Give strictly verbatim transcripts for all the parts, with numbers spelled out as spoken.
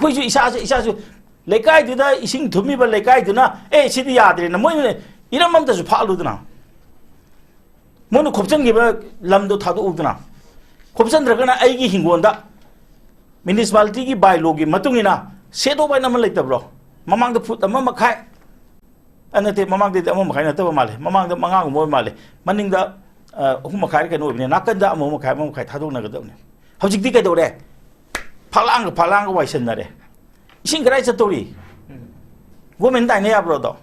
ꯑꯩꯈꯣꯏꯁꯨ ꯏꯁꯥꯁꯨ ꯏꯁꯥꯁꯨ ꯂꯩꯀꯥꯏꯗꯨꯗ ꯏꯁꯤꯡ ꯊꯨꯝꯃꯤꯕ ꯂꯩꯀꯥꯏꯗꯨꯅ, "ꯑꯦ, ꯁꯤꯗꯤ ꯌꯥꯗ꯭ꯔꯦꯅ", ꯃꯣꯏꯅ ꯏꯔꯝ ꯑꯝꯇꯁꯨ ꯐꯥꯛꯂꯨꯗꯅ, ꯃꯣꯏꯅ ꯈꯣꯞꯆꯟꯈꯤꯕ ꯂꯝꯗꯣ ꯊꯥꯗꯣꯛꯎꯗꯅ, ꯈꯣꯞꯆꯟꯗ꯭ꯔꯒꯅ ꯑꯩꯒꯤ ꯍꯤꯡꯒꯣꯜꯗ municipalityꯒꯤ bylaw ꯒꯤ ꯃꯇꯨꯡ ꯏꯟꯅ shadow ꯕꯥꯏꯟ ꯑꯃ ꯂꯩꯇꯕ꯭ꯔꯣ? ꯃꯃꯥꯡꯗ ꯐꯨꯠ ꯑꯃ ꯃꯈꯥꯏ, ꯑ, ꯅꯠꯇꯦ, ꯃꯃꯥꯡꯗꯗꯤ ꯑꯃ ꯃꯈꯥꯏ ꯅꯠꯇꯕ ꯃꯥꯜꯂꯦ, ꯃꯃꯥꯡꯗ ꯃꯉꯥꯒꯨꯝꯕ ꯑꯣꯏꯕ ꯃꯥꯜꯂꯦ, ꯃꯅꯤꯡꯗ, ꯑ, ꯑꯍꯨꯝ ꯃꯈꯥꯏ ꯀꯩꯅꯣ ꯑꯣꯏꯕꯅꯦ, ꯅꯥꯀꯟꯗ ꯑꯃ ꯃꯈꯥꯏ, ꯑꯃ ꯃꯈꯥꯏ ꯊꯥꯗꯣꯛꯅꯒꯗꯕꯅꯦ꯫ ꯍꯧꯖꯤꯛꯇꯤ ꯀꯩꯗꯧꯔꯦ? ꯐꯛꯂꯥꯡꯒ ꯐꯛꯂꯥꯡꯒ ꯋꯥꯏꯁꯟꯅꯔꯦ꯫ ꯏꯁꯤꯡ ꯀꯗꯥꯏ ꯆꯠꯇꯧꯔꯤ? ꯎꯝ꯫ Government ꯇꯥꯏꯅ ꯌꯥꯕ꯭ꯔꯣ ꯑꯗꯣ?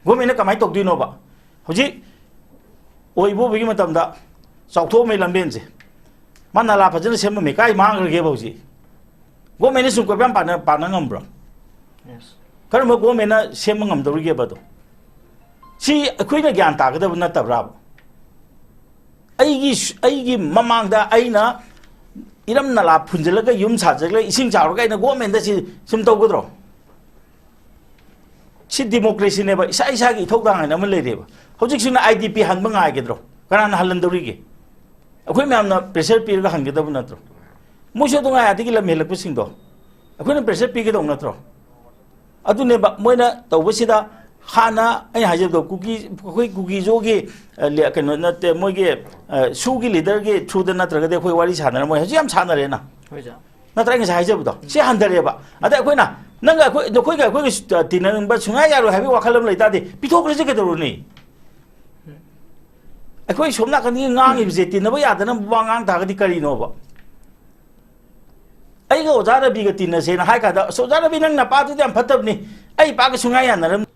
Government ꯅ ꯀꯃꯥꯏꯅ ꯇꯧꯗꯣꯏꯅꯣꯕ? ꯍꯧꯖꯤꯛ ꯑꯣꯏꯕ ꯑꯣꯏꯕꯒꯤ ꯃꯇꯝꯗ ꯆꯥꯎꯊꯣꯛꯑꯝꯃꯦ ꯂꯝꯕꯦꯟꯁꯦ, ꯃꯥ ꯅꯂꯥ ꯐꯖꯅ ꯁꯦꯝꯃꯝꯃꯦ, ꯀꯥꯏ ꯃꯥꯡꯈ꯭ꯔꯒꯦꯕ ꯍꯧꯖꯤꯛ? Government ꯅ ꯁꯨꯝ ꯀꯣꯏꯄꯥꯟ ꯄꯥꯟꯅ-, ꯄꯥꯟꯅ ꯉꯝꯕ꯭ꯔꯣ? Yes꯫ ꯀꯔꯝꯕ government ꯅ ꯁꯦꯝꯕ ꯉꯝꯗꯧꯔꯤꯒꯦꯕ ꯑꯗꯣ? ꯁꯤ ꯑꯩꯈꯣꯏꯅ ꯒ꯭ꯌꯥꯟ ꯇꯥꯒꯗꯕ ꯅꯠꯇꯕ꯭ꯔꯥꯕ? ꯑꯩꯒꯤ ꯁ-, ꯑꯩꯒꯤ ꯃꯃꯥꯡꯗ ꯑꯩꯅ ꯏꯔꯝ ꯅꯂꯥ ꯐꯨꯟꯖꯤꯜꯂꯒ ꯌꯨꯝ ꯁꯥꯖꯤꯜꯂꯒ ꯏꯁꯤꯡ ꯆꯥꯎꯔꯒ ꯑꯩꯅ government ꯁꯤ ꯁꯨꯝ ꯇꯧꯒꯗ꯭ꯔꯣ? ꯁꯤ democracy ꯅꯦꯕ, ꯏꯁꯥ ꯏꯁꯥꯒꯤ ꯏꯊꯧꯗꯥꯡ ꯍꯥꯏꯅ ꯑꯃ ꯂꯩꯔꯦꯕ꯫ ꯍꯧꯖꯤꯛꯁꯤꯅ I D P ꯍꯟꯕ ꯉꯥꯏꯒꯗ꯭ꯔꯣ? ꯀꯅꯥꯅ ꯍꯜꯍꯟꯗꯧꯔꯤꯒꯦ? ꯑꯩꯈꯣꯏ ꯃꯌꯥꯝꯅ pressure ꯄꯤꯔꯒ ꯍꯟꯒꯗꯕ ꯅꯠꯇ꯭ꯔꯣ? ꯃꯣꯏꯁꯨ ꯑꯗꯨ ꯉꯥꯏ ꯑꯗꯒꯤ ꯂꯝ ꯍꯦꯜꯂꯛꯄꯁꯤꯡꯗꯣ ꯑꯩꯈꯣꯏꯅ pressure ꯄꯤꯒꯗꯧ ꯅꯠꯇ꯭ꯔꯣ? ꯑꯗꯨꯅꯦꯕ ꯃꯣꯏꯅ ꯇꯧꯕꯁꯤꯗ꯫ ꯍꯥꯟꯅ ꯑꯩꯅ ꯍꯥꯏꯖꯕꯗꯣ, ꯀꯨꯀꯤ, ꯑꯩꯈꯣꯏ ꯀꯨꯀꯤꯖꯣꯒꯤ, ꯑ, ꯂꯦ-, ꯀꯩꯅꯣ ꯅꯠꯇꯦ, ꯃꯣꯏꯒꯤ, ꯑ, ꯁꯨꯒꯤ leader ꯒꯤ through ꯗ ꯅꯠꯇ꯭ꯔꯒꯗꯤ ꯑꯩꯈꯣꯏ ꯋꯥꯔꯤ ꯁꯥꯟꯅꯔꯝꯃꯣꯏ꯫ ꯍꯧꯖꯤꯛ ꯌꯥꯝ ꯁꯥꯟꯅꯔꯦꯅ꯫ ꯍꯣꯏ, ꯁꯥꯔ꯫ ꯅꯠꯇ꯭ꯔꯥ ꯑꯩ ꯉꯁꯥꯏ ꯍꯥꯏꯖꯕꯗꯣ? ꯁꯤ ꯍꯟꯊꯔꯦꯕ꯫ ꯑꯗ ꯑꯩꯈꯣꯏꯅ, ꯅꯪꯒ ꯑꯩꯈꯣꯏ, ꯅꯈꯣꯏꯒ ꯑꯩꯈꯣꯏꯒ ꯁꯨ-, ꯇꯤꯟꯅꯅꯤꯡꯕ ꯁꯨꯡꯌꯥ ꯌꯥꯔꯣꯏ ꯍꯥꯏꯕꯒꯤ ꯋꯥꯈꯜ ꯑꯃ ꯂꯩ ꯇꯥꯔꯗꯤ, ꯄꯤꯊꯣꯛꯈ꯭ꯔꯁꯤ ꯀꯩꯗꯧꯔꯨꯅꯤ? ꯑꯩꯈꯣꯏ ꯁꯣꯝ ꯅꯥꯀꯟꯗꯒꯤ ꯉꯥꯡꯉꯤꯕꯁꯦ ꯇꯤꯟꯅꯕ ꯌꯥꯗꯅꯕ ꯋꯥ ꯉꯥꯡ ꯇꯥꯔꯒꯗꯤ ꯀꯔꯤꯅꯣꯕ? ꯑꯩꯒ ꯑꯣꯖꯥ ꯔꯕꯤꯒ ꯇꯤꯟꯅꯁꯦꯅ ꯍꯥꯏ ꯀꯥꯟꯗ, "ꯑꯁ, ꯑꯣꯖꯥ ꯔꯕꯤ, ꯅꯪ ꯅꯄꯥꯗꯨꯗꯤ ꯌꯥꯝ ꯐꯠꯇꯕꯅꯤ, ꯑꯩ ꯏꯄꯥꯒ ꯁꯨꯡꯌꯥ ꯌꯥꯅꯔꯝ-"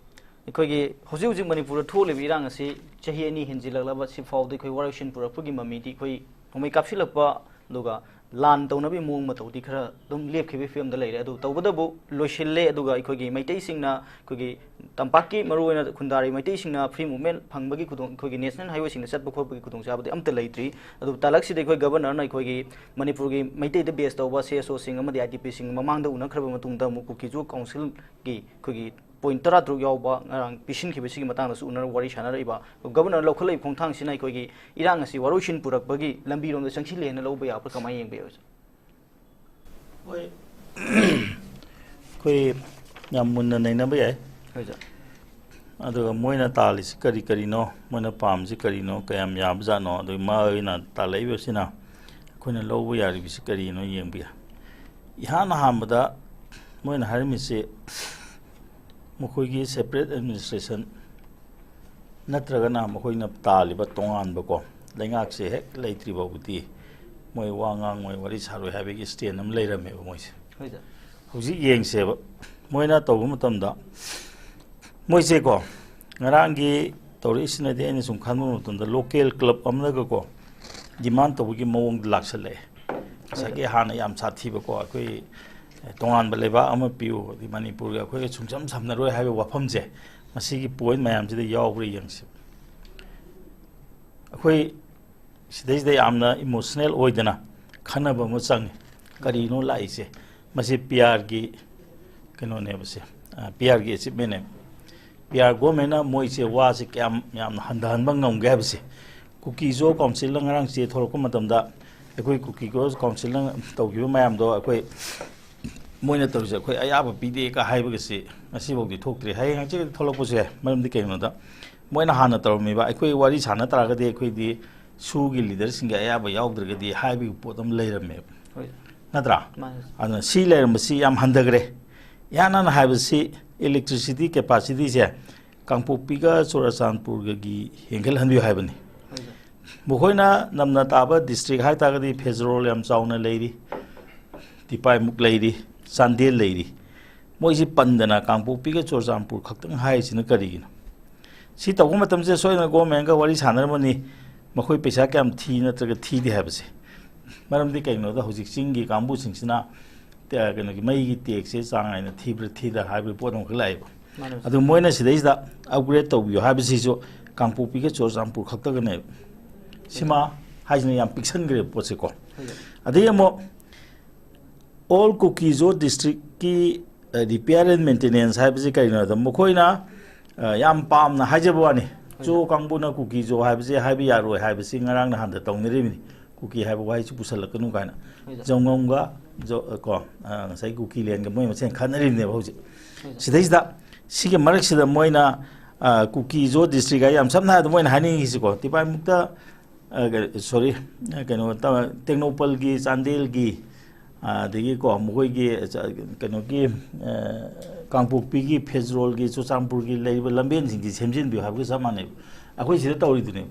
ꯑꯩꯈꯣꯏꯒꯤ ꯍꯧꯖꯤꯛ ꯍꯧꯖꯤꯛ ꯃꯅꯤꯄꯨꯔꯗ ꯊꯣꯛꯂꯤꯕ ꯏꯔꯥꯡ ꯑꯁꯤ ꯆꯍꯤ ꯑꯅꯤ ꯍꯦꯟꯖꯤꯜꯂꯛꯂꯕ ꯁꯤ ꯐꯥꯎꯗ ꯑꯩꯈꯣꯏ ꯋꯥꯔꯣꯏꯁꯤꯟ ꯄꯨꯔꯛꯄꯒꯤ ꯃꯃꯤꯗꯤ ꯑꯩꯈꯣꯏ ꯅꯣꯡꯃꯩ ꯀꯥꯞꯁꯤꯜꯂꯛꯄ, ꯑꯗꯨꯒ ꯂꯥꯟ ꯇꯧꯅꯕꯒꯤ ꯃꯑꯣꯡ ꯃꯇꯧꯗꯤ ꯈꯔ ꯑꯗꯨꯝ ꯂꯦꯞꯈꯤꯕꯒꯤ ꯐꯤꯕꯝꯗ ꯂꯩꯔꯦ꯫ ꯑꯗꯨ ꯇꯧꯕꯇꯕꯨ ꯂꯣꯏꯁꯤꯜꯂꯦ, ꯑꯗꯨꯒ ꯑꯩꯈꯣꯏꯒꯤ ꯃꯩꯇꯩꯁꯤꯡꯅ, ꯑꯩꯈꯣꯏꯒꯤ ꯇꯝꯄꯥꯛꯀꯤ ꯃꯔꯨꯑꯣꯏꯅ ꯈꯨꯟꯗꯥꯔꯤ ꯃꯩꯇꯩꯁꯤꯡꯅ free movement ꯐꯪꯕꯒꯤ ꯈꯨꯗꯣꯡ, ꯑꯩꯈꯣꯏꯒꯤ national highway ꯁꯤꯡꯗ ꯆꯠꯄ ꯈꯣꯠꯄꯒꯤ ꯈꯨꯗꯣꯡꯆꯥꯕꯗꯤ ꯑꯝꯇ ꯂꯩꯇ꯭ꯔꯤ꯫ ꯑꯗꯨ ꯇꯥꯂꯛꯁꯤꯗ ꯑꯩꯈꯣꯏ ꯒꯕꯔꯅꯔꯅ ꯑꯩꯈꯣꯏꯒꯤ ꯃꯅꯤꯄꯨꯔꯒꯤ ꯃꯩꯇꯩꯗ base ꯇꯧꯕ C S O ꯁꯤꯡ ꯑꯃꯗꯤ I D P ꯁꯤꯡ ꯃꯃꯥꯡꯗ ꯎꯅꯈ꯭ꯔꯕ ꯃꯇꯨꯡꯗ ꯑꯃꯨꯛ ꯀꯨꯀꯤꯖꯨ ꯀꯥꯎꯟꯁꯤꯜꯒꯤ ꯑꯩꯈꯣꯏꯒꯤ point ꯇꯔꯥ ꯇꯔꯨꯛ ꯌꯥꯎꯕ ꯉꯔꯥꯡ ꯄꯤꯁꯤꯟꯈꯤꯕꯁꯤꯒꯤ ꯃꯇꯥꯡꯗꯁꯨ ꯎꯅꯔ ꯋꯥꯔꯤ ꯁꯥꯟꯅꯔꯛꯏꯕ꯫ ꯒꯕꯔꯅꯔ ꯂꯧꯈꯠꯂꯛꯏꯕ ꯈꯣꯡꯊꯥꯡꯁꯤꯅ ꯑꯩꯈꯣꯏꯒꯤ ꯏꯔꯥꯡ ꯑꯁꯤ ꯋꯥꯔꯣꯏꯁꯤꯟ ꯄꯨꯔꯛꯄꯒꯤ ꯂꯝꯕꯤꯔꯣꯝꯗ ꯆꯪꯁꯤꯜꯂꯦꯅ ꯂꯧꯕ ꯌꯥꯕ꯭ꯔꯥ, ꯀꯃꯥꯏꯅ ꯌꯦꯡꯕ ꯌꯥꯏ, ꯑꯣꯖꯥ? ꯑꯩꯈꯣꯏ ꯌꯥꯝ ꯃꯨꯟꯅ ꯅꯩꯅꯕ ꯌꯥꯏ꯫ ꯍꯣꯏ ꯁꯥꯔ꯫ ꯑꯗꯨꯒ ꯃꯣꯏꯅ ꯇꯥꯜꯂꯤꯁꯤ ꯀꯔꯤ ꯀꯔꯤꯅꯣ, ꯃꯣꯏꯅ ꯄꯥꯝꯃꯤꯁꯤ ꯀꯔꯤꯅꯣ, ꯀꯌꯥꯝ ꯌꯥꯕꯖꯥꯠꯅꯣ, ꯑꯗꯨꯒ ꯃꯣꯏꯅ ꯇꯥꯜꯂꯛꯏꯕꯁꯤꯅ ꯑꯩꯈꯣꯏꯅ ꯂꯧꯕ ꯌꯥꯔꯤꯕꯁꯤ ꯀꯔꯤꯅꯣ ꯌꯦꯡꯕ ꯌꯥꯏ꯫ ꯏꯍꯥꯟ ꯑꯍꯥꯟꯕꯗ ꯃꯣꯏꯅ ꯍꯥꯏꯔꯝꯃꯤꯁꯤ ꯃꯈꯣꯏꯒꯤ separate administration ꯅꯠꯇ꯭ꯔꯒꯅ ꯃꯈꯣꯏꯅ ꯇꯥꯜꯂꯤꯕ ꯇꯣꯉꯥꯟꯕꯀꯣ, ꯂꯩꯉꯥꯛꯁꯦ ꯍꯦꯛ ꯂꯩꯇ꯭ꯔꯤ ꯐꯥꯎꯕꯗꯤ ꯃꯣꯏ ꯋꯥ ꯉꯥꯡꯉꯣꯏ, ꯋꯥꯔꯤ ꯁꯥꯔꯣꯏ ꯍꯥꯏꯕꯒꯤ stand ꯑꯃ ꯂꯩꯔꯝꯃꯦꯕ ꯃꯣꯏꯁꯦ꯫ ꯍꯣꯏ ꯁꯥꯔ꯫ ꯍꯧꯖꯤꯛ ꯌꯦꯡꯁꯦꯕ, ꯃꯣꯏꯅ ꯇꯧꯕ ꯃꯇꯝꯗ ꯃꯣꯏꯁꯦꯀꯣ, ꯉꯔꯥꯡꯒꯤ ꯇꯧꯔꯛꯏꯁꯤꯅꯗꯤ ꯑꯩꯅ ꯁꯨꯝ ꯈꯟꯕ ꯃꯇꯝꯗ local club ꯑꯃꯗꯒꯀꯣ demand ꯇꯧꯕꯒꯤ ꯃꯑꯣꯡꯗ ꯂꯥꯛꯁꯜꯂꯛꯑꯦ꯫ ꯉꯁꯥꯏꯒꯤ ꯍꯥꯟꯅ ꯌꯥꯝ ꯁꯥꯊꯤꯕꯀꯣ, ꯑꯩꯈꯣꯏ ꯇꯣꯉꯥꯟꯕ ꯂꯩꯕꯥꯛ ꯑꯃ ꯄꯤꯌꯨ, ꯑꯗꯩ ꯃꯅꯤꯄꯨꯔꯒ ꯑꯩꯈꯣꯏꯒ ꯁꯨꯡꯆꯝ ꯁꯝꯅꯔꯣꯏ ꯍꯥꯏꯕ ꯋꯥꯐꯝꯁꯦ, ꯃꯁꯤꯒꯤ point ꯃꯌꯥꯝꯁꯤꯗ ꯌꯥꯎꯕ꯭ꯔꯥ ꯌꯦꯡꯁꯦ꯫ ꯑꯩꯈꯣꯏ ꯁꯤꯗꯩꯁꯤꯗ ꯌꯥꯝꯅ emotional ꯑꯣꯏꯗꯅ ꯈꯟꯅꯕ ꯑꯃ ꯆꯪꯉꯤ꯫ ꯀꯔꯤꯅꯣ ꯂꯥꯛꯏꯁꯦ? ꯃꯁꯤ ꯄꯤ ꯑꯥꯔꯒꯤ ꯀꯩꯅꯣꯅꯦꯕꯁꯦ, ꯄꯤ ꯑꯥꯔꯒꯤ achievement ꯅꯦꯕ꯫ ꯄꯤ ꯑꯥꯔ government ꯅ ꯃꯣꯏꯁꯦ ꯋꯥꯁꯦ ꯀꯌꯥꯝ ꯌꯥꯝꯅ ꯍꯟꯊꯍꯟꯕ ꯉꯝꯒꯦ ꯍꯥꯏꯕꯁꯦ, ꯀꯨꯀꯤ ꯖꯣ council ꯅ ꯉꯔꯥꯡ ꯆꯦ ꯊꯣꯛꯂꯛꯄ ꯃꯇꯝꯗ, ꯑꯩꯈꯣꯏ ꯀꯨꯀꯤ ꯖꯣ council ꯅ ꯇꯧꯈꯤꯕ ꯃꯌꯥꯝꯗꯣ ꯑꯩꯈꯣꯏ ꯃꯣꯏꯅ ꯇꯧꯔꯤꯁꯦ ꯑꯩꯈꯣꯏ ꯑꯌꯥꯕ ꯄꯤꯗꯦ ꯀ ꯍꯥꯏꯕꯒꯁꯤ ꯉꯁꯤꯐꯥꯎꯗꯤ ꯊꯣꯛꯇ꯭ꯔꯤ꯫ ꯍꯌꯦꯡ ꯍꯪꯆꯤꯠ ꯊꯣꯛꯂꯛꯄꯁꯨ ꯌꯥꯏ꯫ ꯃꯔꯝꯗꯤ ꯀꯩꯒꯤꯅꯣꯗ ꯃꯣꯏꯅ ꯍꯥꯟꯅ ꯇꯧꯔꯝꯃꯤꯕ, ꯑꯩꯈꯣꯏ ꯋꯥꯔꯤ ꯁꯥꯟꯅ ꯇꯥꯔꯒꯗꯤ ꯑꯩꯈꯣꯏꯗꯤ ꯁꯨꯒꯤ leader ꯁꯤꯡꯒꯤ ꯑꯌꯥꯕ ꯌꯥꯎꯗ꯭ꯔꯒꯗꯤ ꯍꯥꯏꯕꯒꯤ ꯄꯣꯠ ꯑꯃ ꯂꯩꯔꯝꯃꯦꯕ, ꯍꯣꯏ꯫ ꯅꯠꯇ꯭ꯔꯥ? ꯃꯥꯅꯦ꯫ ꯑꯗꯨꯅ ꯁꯤ ꯂꯩꯔꯝꯕꯁꯤ ꯌꯥꯝ ꯍꯟꯊꯈ꯭ꯔꯦ꯫ ꯏꯍꯥꯟ ꯍꯥꯟꯅ ꯍꯥꯏꯕꯁꯤ electricity capacity ꯁꯦ ꯀꯥꯡꯄꯣꯛꯄꯤꯒ ꯆꯨꯔꯆꯥꯟꯄꯨꯔꯒꯒꯤ ꯍꯦꯟꯒꯠꯍꯟꯕꯤꯌꯨ ꯍꯥꯏꯕꯅꯤ꯫ ꯍꯣꯏ ꯁꯥꯔ꯫ ꯃꯈꯣꯏꯅ ꯅꯝꯅ ꯇꯥꯕ district ꯍꯥꯏ ꯇꯥꯔꯒꯗꯤ ꯐꯦꯖꯔꯣꯜ ꯌꯥꯝ ꯆꯥꯎꯅ ꯂꯩꯔꯤ, ꯇꯤꯄꯥꯏꯃꯨꯛ ꯂꯩꯔꯤ, ꯆꯥꯟꯗꯦꯜ ꯂꯩꯔꯤ꯫ ꯃꯣꯏꯁꯤ ꯄꯟꯗꯅ ꯀꯥꯡꯄꯣꯛꯄꯤꯒ ꯆꯨꯔꯆꯥꯟꯄꯨꯔ ꯈꯛꯇꯪ ꯍꯥꯏꯔꯤꯁꯤꯅ ꯀꯔꯤꯒꯤꯅꯣ? ꯁꯤ ꯇꯧꯕ ꯃꯇꯝꯁꯤꯗ ꯁꯣꯏꯗꯅ government ꯀ ꯋꯥꯔꯤ ꯁꯥꯟꯅꯔꯝꯃꯅꯤ, ꯃꯈꯣꯏ ꯄꯩꯁꯥ ꯀꯌꯥꯝ ꯊꯤ ꯅꯠꯇ꯭ꯔꯒ ꯊꯤꯗꯦ ꯍꯥꯏꯕꯁꯦ꯫ ꯃꯔꯝꯗꯤ ꯀꯩꯒꯤꯅꯣꯗ ꯍꯧꯖꯤꯛ ꯆꯤꯡꯒꯤ ꯀꯥꯡꯕꯨꯁꯤꯡꯁꯤꯅ, ꯑ, ꯀꯩꯅꯣꯒꯤ ꯃꯩꯒꯤ tax ꯁꯦ ꯆꯥꯡ ꯅꯥꯏꯅ ꯊꯤꯕ꯭ꯔꯥ ꯊꯤꯗ ꯍꯥꯏꯕꯒꯤ ꯄꯣꯠ ꯑꯃꯈꯛ ꯂꯥꯛꯑꯦꯕ꯫ ꯃꯥꯅꯦ ꯁꯥꯔ꯫ ꯑꯗꯨ ꯃꯣꯏꯅ ꯁꯤꯗꯩꯁꯤꯗ upgrade ꯇꯧꯕꯤꯌꯨ ꯍꯥꯏꯕꯁꯤꯁꯨ ꯀꯥꯡꯄꯣꯛꯄꯤꯒ ꯆꯨꯔꯆꯥꯟꯄꯨꯔ ꯈꯛꯇꯒꯅꯦꯕ꯫ ꯁꯤꯃ ꯍꯥꯏꯁꯤꯅ ꯌꯥꯝ ꯄꯤꯛꯁꯟꯈ꯭ꯔꯦꯕ ꯄꯣꯠꯁꯦꯀꯣ꯫ ꯍꯣꯏ ꯁꯥꯔ꯫ ꯑꯗꯒꯤ ꯑꯃꯨꯛ all ꯀꯨꯀꯤ ꯖꯣ district ꯀꯤ, ꯑ, repair and maintenance ꯍꯥꯏꯕꯁꯤ ꯀꯔꯤꯅꯣ ꯍꯥꯏꯕꯗ, ꯃꯈꯣꯏꯅ, ꯑ, ꯌꯥꯝ ꯄꯥꯝꯅ ꯍꯥꯏꯖꯕ ꯋꯥꯅꯤ, ꯍꯣꯏ ꯖꯣ ꯁꯥꯔ꯫ ꯀꯥꯡꯕꯨꯅ ꯀꯨꯀꯤ ꯖꯣ ꯍꯥꯏꯕꯁꯦ ꯍꯥꯏꯕ ꯌꯥꯔꯣꯏ ꯍꯥꯏꯕꯁꯤ ꯉꯔꯥꯡ ꯅꯍꯥꯟꯗ ꯇꯧꯅꯔꯤꯕꯅꯤ꯫ ꯀꯨꯀꯤ ꯍꯥꯏꯕ ꯋꯥꯍꯩꯁꯨ ꯄꯨꯁꯜꯂꯛꯀꯅꯨ ꯀꯥꯏꯅ꯫ ꯍꯣꯏ, ꯁꯥꯔ꯫ ꯖꯣꯡꯉꯝꯒ ꯖꯣ-, ꯀꯣ, ꯑ, ꯉꯁꯥꯏ ꯀꯨꯀꯤꯂꯦꯟꯒ ꯃꯣꯏ ꯃꯁꯦꯟ ꯈꯠꯅꯔꯤꯕꯅꯦꯕ ꯍꯧꯖꯤꯛ꯫ ꯍꯣꯏ, ꯁꯥꯔ꯫ ꯁꯤꯗꯩꯁꯤꯗ ꯁꯤꯒꯤ ꯃꯔꯛꯁꯤꯗ ꯃꯣꯏꯅ, ꯑ, ꯀꯨꯀꯤ ꯖꯣ ꯗꯤꯁꯇ꯭ꯔꯤꯛ ꯍꯥꯏ ꯌꯥꯝ ꯁꯝꯅ ꯍꯥꯏꯔꯕꯗ ꯃꯣꯏꯅ ꯍꯥꯏꯅꯤꯡꯉꯤꯁꯤꯀꯣ, ꯇꯤꯄꯥꯏꯃꯨꯛꯇ, ꯑ, ꯀ-, ꯁꯣꯔꯤ, ꯑ, ꯀꯩꯅꯣ, ꯇ-, ꯇꯦꯡꯅꯧꯄꯜꯒꯤ, ꯆꯥꯟꯗꯦꯜꯒꯤ, ꯑ, ꯑꯗꯒꯤꯀꯣ ꯃꯈꯣꯏꯒꯤ, ꯑ, ꯆ-, ꯀꯩꯅꯣꯒꯤ, ꯑ, ꯀꯥꯡꯄꯣꯛꯄꯤꯒꯤ, ꯐꯦꯖꯔꯣꯜꯒꯤ, ꯆꯨꯔꯆꯥꯟꯄꯨꯔꯒꯤ ꯂꯩꯔꯤꯕ ꯂꯝꯕꯦꯟꯁꯤꯡꯁꯤ ꯁꯦꯝꯖꯤꯟꯕꯤꯌꯨ ꯍꯥꯏꯕꯒ ꯆꯞ ꯃꯥꯟꯅꯩꯕ꯫ ꯑꯩꯈꯣꯏ ꯁꯤꯗ ꯇꯧꯔꯤꯗꯨꯅꯦꯕ꯫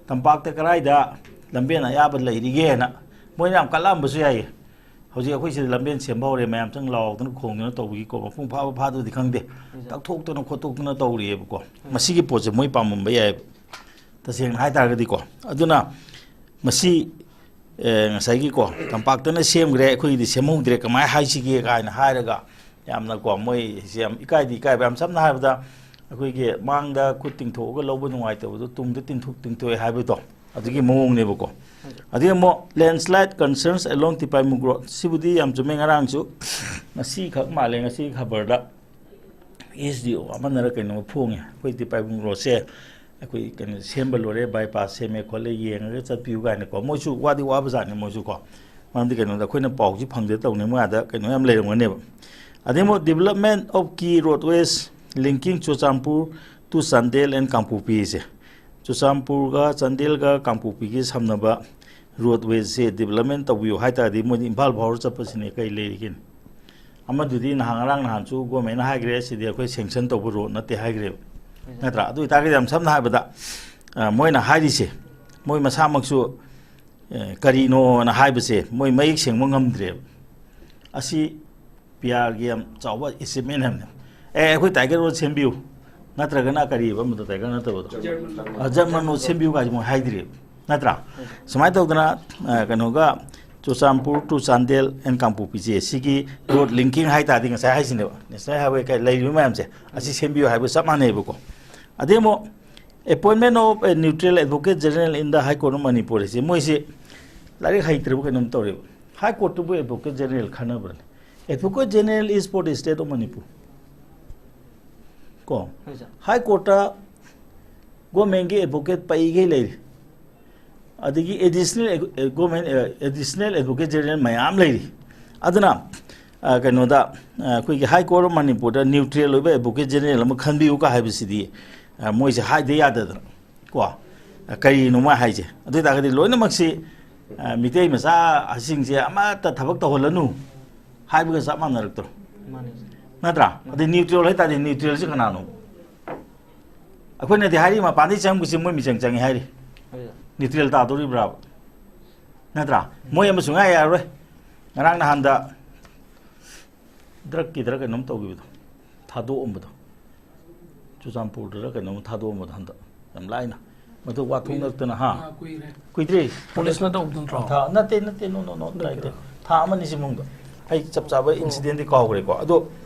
ꯇꯝꯄꯥꯛꯇ ꯀꯗꯥꯏꯗ ꯂꯝꯕꯦꯟ ꯑꯌꯥꯕ ꯂꯩꯔꯤꯒꯦꯅ ꯃꯣꯏꯅ ꯌꯥꯝ ꯀꯜꯂꯛꯑꯝꯕꯁꯨ ꯌꯥꯏꯌꯦ꯫ ꯍꯧꯖꯤꯛ ꯑꯩꯈꯣꯏ ꯁꯤꯗ ꯂꯝꯕꯦꯟ ꯁꯦꯝꯕ ꯍꯧꯔꯦ, ꯃꯌꯥꯝ ꯆꯪ ꯂꯥꯎꯗꯅ ꯈꯣꯡꯗꯅ ꯇꯧꯕꯒꯤꯀꯣ, ꯃꯄꯨꯡ ꯐꯥꯕ ꯐꯥꯗꯕꯗꯤ ꯈꯪꯗꯦ, ꯎꯝ꯫ ꯇꯛꯊꯣꯛꯇꯅ ꯈꯣꯠꯇꯣꯛꯇꯅ ꯇꯧꯔꯤꯑꯕꯀꯣ꯫ ꯎꯝ꯫ ꯃꯁꯤꯒꯤ ꯄꯣꯠꯁꯦ ꯃꯣꯏ ꯄꯥꯝꯃꯝꯕ ꯌꯥꯏꯌꯦꯕ, ꯇꯁꯦꯡꯅ ꯍꯥꯏ ꯇꯥꯔꯒꯗꯤꯀꯣ꯫ ꯑꯗꯨꯅ ꯃꯁꯤ, ꯑꯦ, ꯉꯁꯥꯏꯒꯤꯀꯣ, ꯇꯝꯄꯥꯛꯇꯅ ꯁꯦꯝꯈ꯭ꯔꯦ, ꯑꯩꯈꯣꯏꯒꯤꯗꯤ ꯁꯦꯝꯍꯧꯗ꯭ꯔꯦ, ꯀꯃꯥꯏꯅ ꯍꯥꯏꯁꯤꯒꯦ ꯀꯥꯏꯅ ꯍꯥꯏꯔꯒ ꯌꯥꯝꯅꯀꯣ, ꯃꯣꯏꯁꯦ ꯌꯥꯝ ꯏꯀꯥꯏꯗꯤ ꯏꯀꯥꯏꯕ꯫ ꯌꯥꯝ ꯁꯝꯅ ꯍꯥꯏꯔꯕꯗ, ꯑꯩꯈꯣꯏꯒꯤ ꯃꯥꯡꯗ ꯈꯨꯠ ꯇꯤꯡꯊꯣꯛꯑꯒ ꯂꯧꯕ ꯅꯨꯡꯉꯥꯏꯇꯕꯗꯣ ꯇꯨꯡꯗ ꯇꯤꯡꯊꯣꯛ-, ꯇꯤꯡꯊꯣꯛꯑꯦ ꯍꯥꯏꯕꯗꯣ, ꯑꯗꯨꯒꯤ ꯃꯑꯣꯡꯅꯦꯕꯀꯣ꯫ ꯑꯗꯒꯤ ꯑꯃꯨꯛ, "Landslide concerns along Tipaimukh Road"꯫ ꯁꯤꯕꯨꯗꯤ ꯌꯥꯝ ꯆꯨꯝꯃꯦ, ꯉꯔꯥꯡꯁꯨ, ꯉꯁꯤꯈꯛ ꯃꯥꯜꯂꯦ, ꯉꯁꯤ ꯈꯕꯔꯗ ꯑꯦꯁ ꯗꯤ ꯑꯣ ꯑꯃꯅꯔ ꯀꯩꯅꯣꯝꯃ ꯐꯣꯡꯉꯦ, ꯑꯩꯈꯣꯏ ꯇꯤꯄꯥꯏꯃꯨꯡ ꯔꯣꯗꯁꯦ ꯑꯩꯈꯣꯏ ꯀꯩꯅꯣ ꯁꯦꯝꯕ ꯂꯣꯏꯔꯦ, ꯕꯥꯏꯄꯥꯁ ꯁꯦꯝꯃꯦ ꯈꯣꯠꯂꯦ, ꯌꯦꯡꯉꯒ ꯆꯠꯄꯤꯌꯨ ꯀꯥꯏꯅꯀꯣ꯫ ꯃꯣꯏꯁꯨ ꯋꯥꯗꯤ ꯋꯥꯕꯖꯥꯠꯅꯤ ꯃꯣꯏꯁꯨ ꯀꯣ, ꯃꯔꯝꯗꯤ ꯀꯩꯅꯣꯗ ꯑꯩꯈꯣꯏꯅ ꯄꯥꯎꯁꯤ ꯐꯪꯗꯦ ꯇꯧꯅꯤ, ꯃꯣꯏ ꯑꯥꯗ ꯀꯩꯅꯣ ꯌꯥꯝ ꯂꯩꯔꯝꯒꯅꯦꯕ꯫ ꯑꯗꯩ ꯑꯃꯨꯛ "Development of key roadways linking Churachandpur to Chandel and Kangpokpi"ꯁꯦ, ꯆꯨꯔꯆꯥꯟꯄꯨꯔꯒ ꯆꯥꯟꯗꯦꯜꯒ ꯀꯥꯡꯄꯣꯛꯄꯤꯒꯤ ꯁꯝꯅꯕ ꯔꯣꯗꯋꯦꯁꯦ ꯗꯤꯕꯂꯞꯃꯦꯟ ꯇꯧꯕꯤꯌꯨ ꯍꯥꯏ ꯇꯥꯔꯗꯤ, ꯃꯣꯏꯗꯤ ꯏꯝꯐꯥꯜ ꯐꯥꯎꯔ ꯆꯠꯄꯁꯤꯅꯦ, ꯀꯩ ꯂꯩꯔꯤꯒꯦꯅꯦ? ꯑꯃꯗꯨꯗꯤ ꯅꯍꯥꯟ, ꯉꯔꯥꯡ ꯅꯍꯥꯟꯁꯨ ꯒꯣꯔꯃꯦꯟꯅ ꯍꯥꯏꯈ꯭ꯔꯦ, "ꯁꯤꯗꯤ ꯑꯩꯈꯣꯏ ꯁꯦꯡꯁꯟ ꯇꯧꯕ ꯔꯣꯗ ꯅꯠꯇꯦ" ꯍꯥꯏꯈ꯭ꯔꯦꯕ, ꯅꯠꯇ꯭ꯔꯥ? ꯑꯗꯨ ꯑꯣꯏꯇꯥꯔꯒꯗꯤ, ꯌꯥꯝ ꯁꯝꯅ ꯍꯥꯏꯔꯕꯗ, ꯑ, ꯃꯣꯏꯅ ꯍꯥꯏꯔꯤꯁꯦ, ꯃꯣꯏ ꯃꯁꯥꯃꯛꯁꯨ, ꯑ, ꯀꯔꯤꯅꯣꯅ ꯍꯥꯏꯕꯁꯦ ꯃꯣꯏ ꯃꯌꯦꯛ ꯁꯦꯡꯕ ꯉꯝꯗ꯭ꯔꯦꯕ꯫ ꯑꯁꯤ ꯄꯤ ꯑꯥꯔꯒꯤ ꯌꯥꯝ ꯆꯥꯎꯕ ꯑꯦꯆꯤꯞꯃꯦꯟ ꯍꯥꯏꯕꯅꯦ꯫ "ꯑꯦ, ꯑꯩꯈꯣꯏ ꯇꯥꯏꯒꯔ ꯔꯣꯗ ꯁꯦꯝꯕꯤꯌꯨ", ꯅꯠꯇ꯭ꯔꯒꯅ ꯀꯔꯤꯕ ꯑꯃꯗꯣ, ꯇꯥꯏꯒꯔ ꯅꯠꯇꯕꯗꯣ? German road. ꯑ, "ꯖꯔꯃꯟ ꯔꯣꯗ ꯁꯦꯝꯕꯤꯌꯨ" ꯀꯥꯏꯁꯦ ꯃꯣꯏ ꯍꯥꯏꯗ꯭ꯔꯤꯕ, ꯅꯠꯇ꯭ꯔꯥ? ꯁꯨꯃꯥꯏꯅ ꯇꯧꯗꯅ, ꯑ, ꯀꯩꯅꯣꯒ, ꯆꯨꯔꯆꯥꯟꯄꯨꯔ to ꯆꯥꯟꯗꯦꯜ and ꯀꯥꯡꯄꯣꯛꯄꯤꯁꯦ, ꯁꯤꯒꯤ ꯔꯣꯗ ꯂꯤꯡꯀꯤꯡ ꯍꯥꯏ ꯇꯥꯔꯗꯤ, ꯉꯁꯥꯏ ꯍꯥꯏꯁꯤꯅꯦꯕ, ꯅꯦꯁꯅꯦꯜ ꯍꯥꯏꯋꯦ ꯀꯩ ꯂꯩꯔꯤꯕ ꯃꯌꯥꯝꯁꯦ, ꯑꯁꯤ ꯁꯦꯝꯕꯤꯌꯨ ꯍꯥꯏꯕ ꯆꯞ ꯃꯥꯟꯅꯩꯕꯀꯣ꯫ ꯑꯗꯩ ꯑꯃꯨꯛ, "Appointment of a neutral Advocate General in the High Court of Manipur" ꯍꯥꯏꯁꯦ, ꯃꯣꯏꯁꯦ ꯂꯥꯏꯔꯤꯛ ꯍꯩꯇ꯭ꯔꯕ ꯀꯩꯅꯣꯝ ꯇꯧꯔꯦꯕ꯫ ꯍꯥꯏ ꯀꯣꯔꯠꯇꯨꯕꯨ ꯑꯦꯗꯚꯣꯀꯦꯠ ꯖꯦꯅꯔꯦꯜ ꯈꯟꯅꯕ꯭ꯔꯅꯦ? "Advocate General is for the State of Manipur" ꯀꯣ꯫ ꯍꯣꯏ, ꯁꯥꯔ꯫ ꯍꯥꯏ ꯀꯣꯔꯠꯇ ꯒꯣꯔꯃꯦꯟꯒꯤ ꯑꯦꯗꯚꯣꯀꯦꯠ ꯄꯩꯈꯩ ꯂꯩꯔꯤ꯫ ꯑꯗꯒꯤ additional government additional advocate general ꯃꯌꯥꯝ ꯂꯩꯔꯤ꯫ ꯑꯗꯨꯅ ꯑ, ꯀꯩꯅꯣꯗ ꯑ, ꯑꯩꯈꯣꯏꯒꯤ ꯍꯥꯏ ꯀꯣꯔꯠ ꯑꯣꯐ ꯃꯅꯤꯄꯨꯔꯗ ꯅ꯭ꯌꯨꯇ꯭ꯔꯦꯜ ꯑꯣꯏꯕ ꯑꯦꯗꯚꯣꯀꯦꯠ ꯖꯦꯅꯔꯦꯜ ꯑꯃ ꯈꯟꯕꯤꯌꯨ ꯀ ꯍꯥꯏꯕꯁꯤꯗꯤ ꯑ, ꯃꯣꯏꯁꯦ ꯍꯥꯏꯗ ꯌꯥꯗꯗꯅ ꯀꯣ ꯑ, ꯀꯔꯤꯅꯣ ꯃꯣꯏ ꯍꯥꯏꯁꯦ? ꯑꯗꯨ ꯑꯣꯏꯇꯥꯔꯒꯗꯤ ꯂꯣꯏꯅꯃꯛꯁꯤ ꯑ, ꯃꯤꯇꯩ ꯃꯆꯥꯁꯤꯡꯁꯦ ꯑꯃꯠꯇ ꯊꯕꯛ ꯇꯧꯍꯜꯂꯅꯨ ꯍꯥꯏꯕꯒ ꯆꯞ ꯃꯥꯟꯅꯔꯛꯇ꯭ꯔꯣ? ꯃꯥꯅꯦ꯫ ꯅꯠꯇ꯭ꯔꯥ? ꯑꯗꯩ ꯅ꯭ꯌꯨꯇ꯭ꯔꯦꯜ ꯍꯥꯏꯇꯥꯔꯗꯤ ꯅ꯭ꯌꯨꯇ꯭ꯔꯦꯜꯁꯤ ꯀꯅꯥꯅꯣ? ꯑꯩꯈꯣꯏꯅꯗꯤ ꯍꯥꯏꯔꯤ ꯃꯄꯥꯟꯗꯒꯤ ꯆꯪꯕꯁꯤ ꯃꯣꯏ ꯃꯤꯆꯪ ꯆꯪꯉꯤ ꯍꯥꯏꯔꯤ꯫ ꯑꯗꯨꯗ ꯅ꯭ꯌꯨꯇ꯭ꯔꯦꯜ ꯇꯥꯗꯣꯔꯤꯕ꯭ꯔꯥꯕ? ꯅꯠꯇ꯭ꯔꯥ? ꯃꯣꯏ ꯑꯃ ꯁꯨꯡꯌꯥ ꯌꯥꯔꯔꯣꯏ꯫ ꯉꯔꯥꯡ ꯅꯍꯥꯟꯗ ꯗ꯭ꯔꯛꯀꯤꯗ꯭ꯔ ꯀꯩꯅꯣꯝ ꯇꯧꯈꯤꯕꯗꯣ, ꯊꯥꯗꯣꯛꯑꯝꯕꯗꯣ, ꯆꯨꯔꯆꯥꯟꯄꯨꯔꯗꯔ ꯀꯩꯅꯣꯝ ꯊꯥꯗꯣꯛꯑꯝꯕꯗꯣ ꯍꯟꯗꯛ ꯌꯥꯝ ꯂꯥꯏꯅ꯫ ꯃꯗꯨ ꯋꯥꯊꯣꯛ ꯅꯛꯇꯅ, ꯍꯥ? ꯀꯨꯏꯔꯦ꯫ ꯀꯨꯏꯗ꯭ꯔꯦ꯫ ꯄꯨꯂꯤꯁꯅ ꯇꯧꯕꯗꯨ ꯅꯠꯇ꯭ꯔꯣ? ꯊꯥ ꯅꯠꯇꯦ ꯅꯠꯇꯦ no no no ꯅꯠꯇꯦ꯫ ꯊꯥ ꯑꯃ ꯑꯅꯤꯁꯤ ꯃꯅꯨꯡꯗ ꯑꯩ ꯆꯞ ꯆꯥꯕ ꯏꯟꯁꯤꯗꯦꯟꯗꯤ ꯀꯥꯎꯈ꯭ꯔꯦꯀꯣ꯫ ꯑꯗꯣ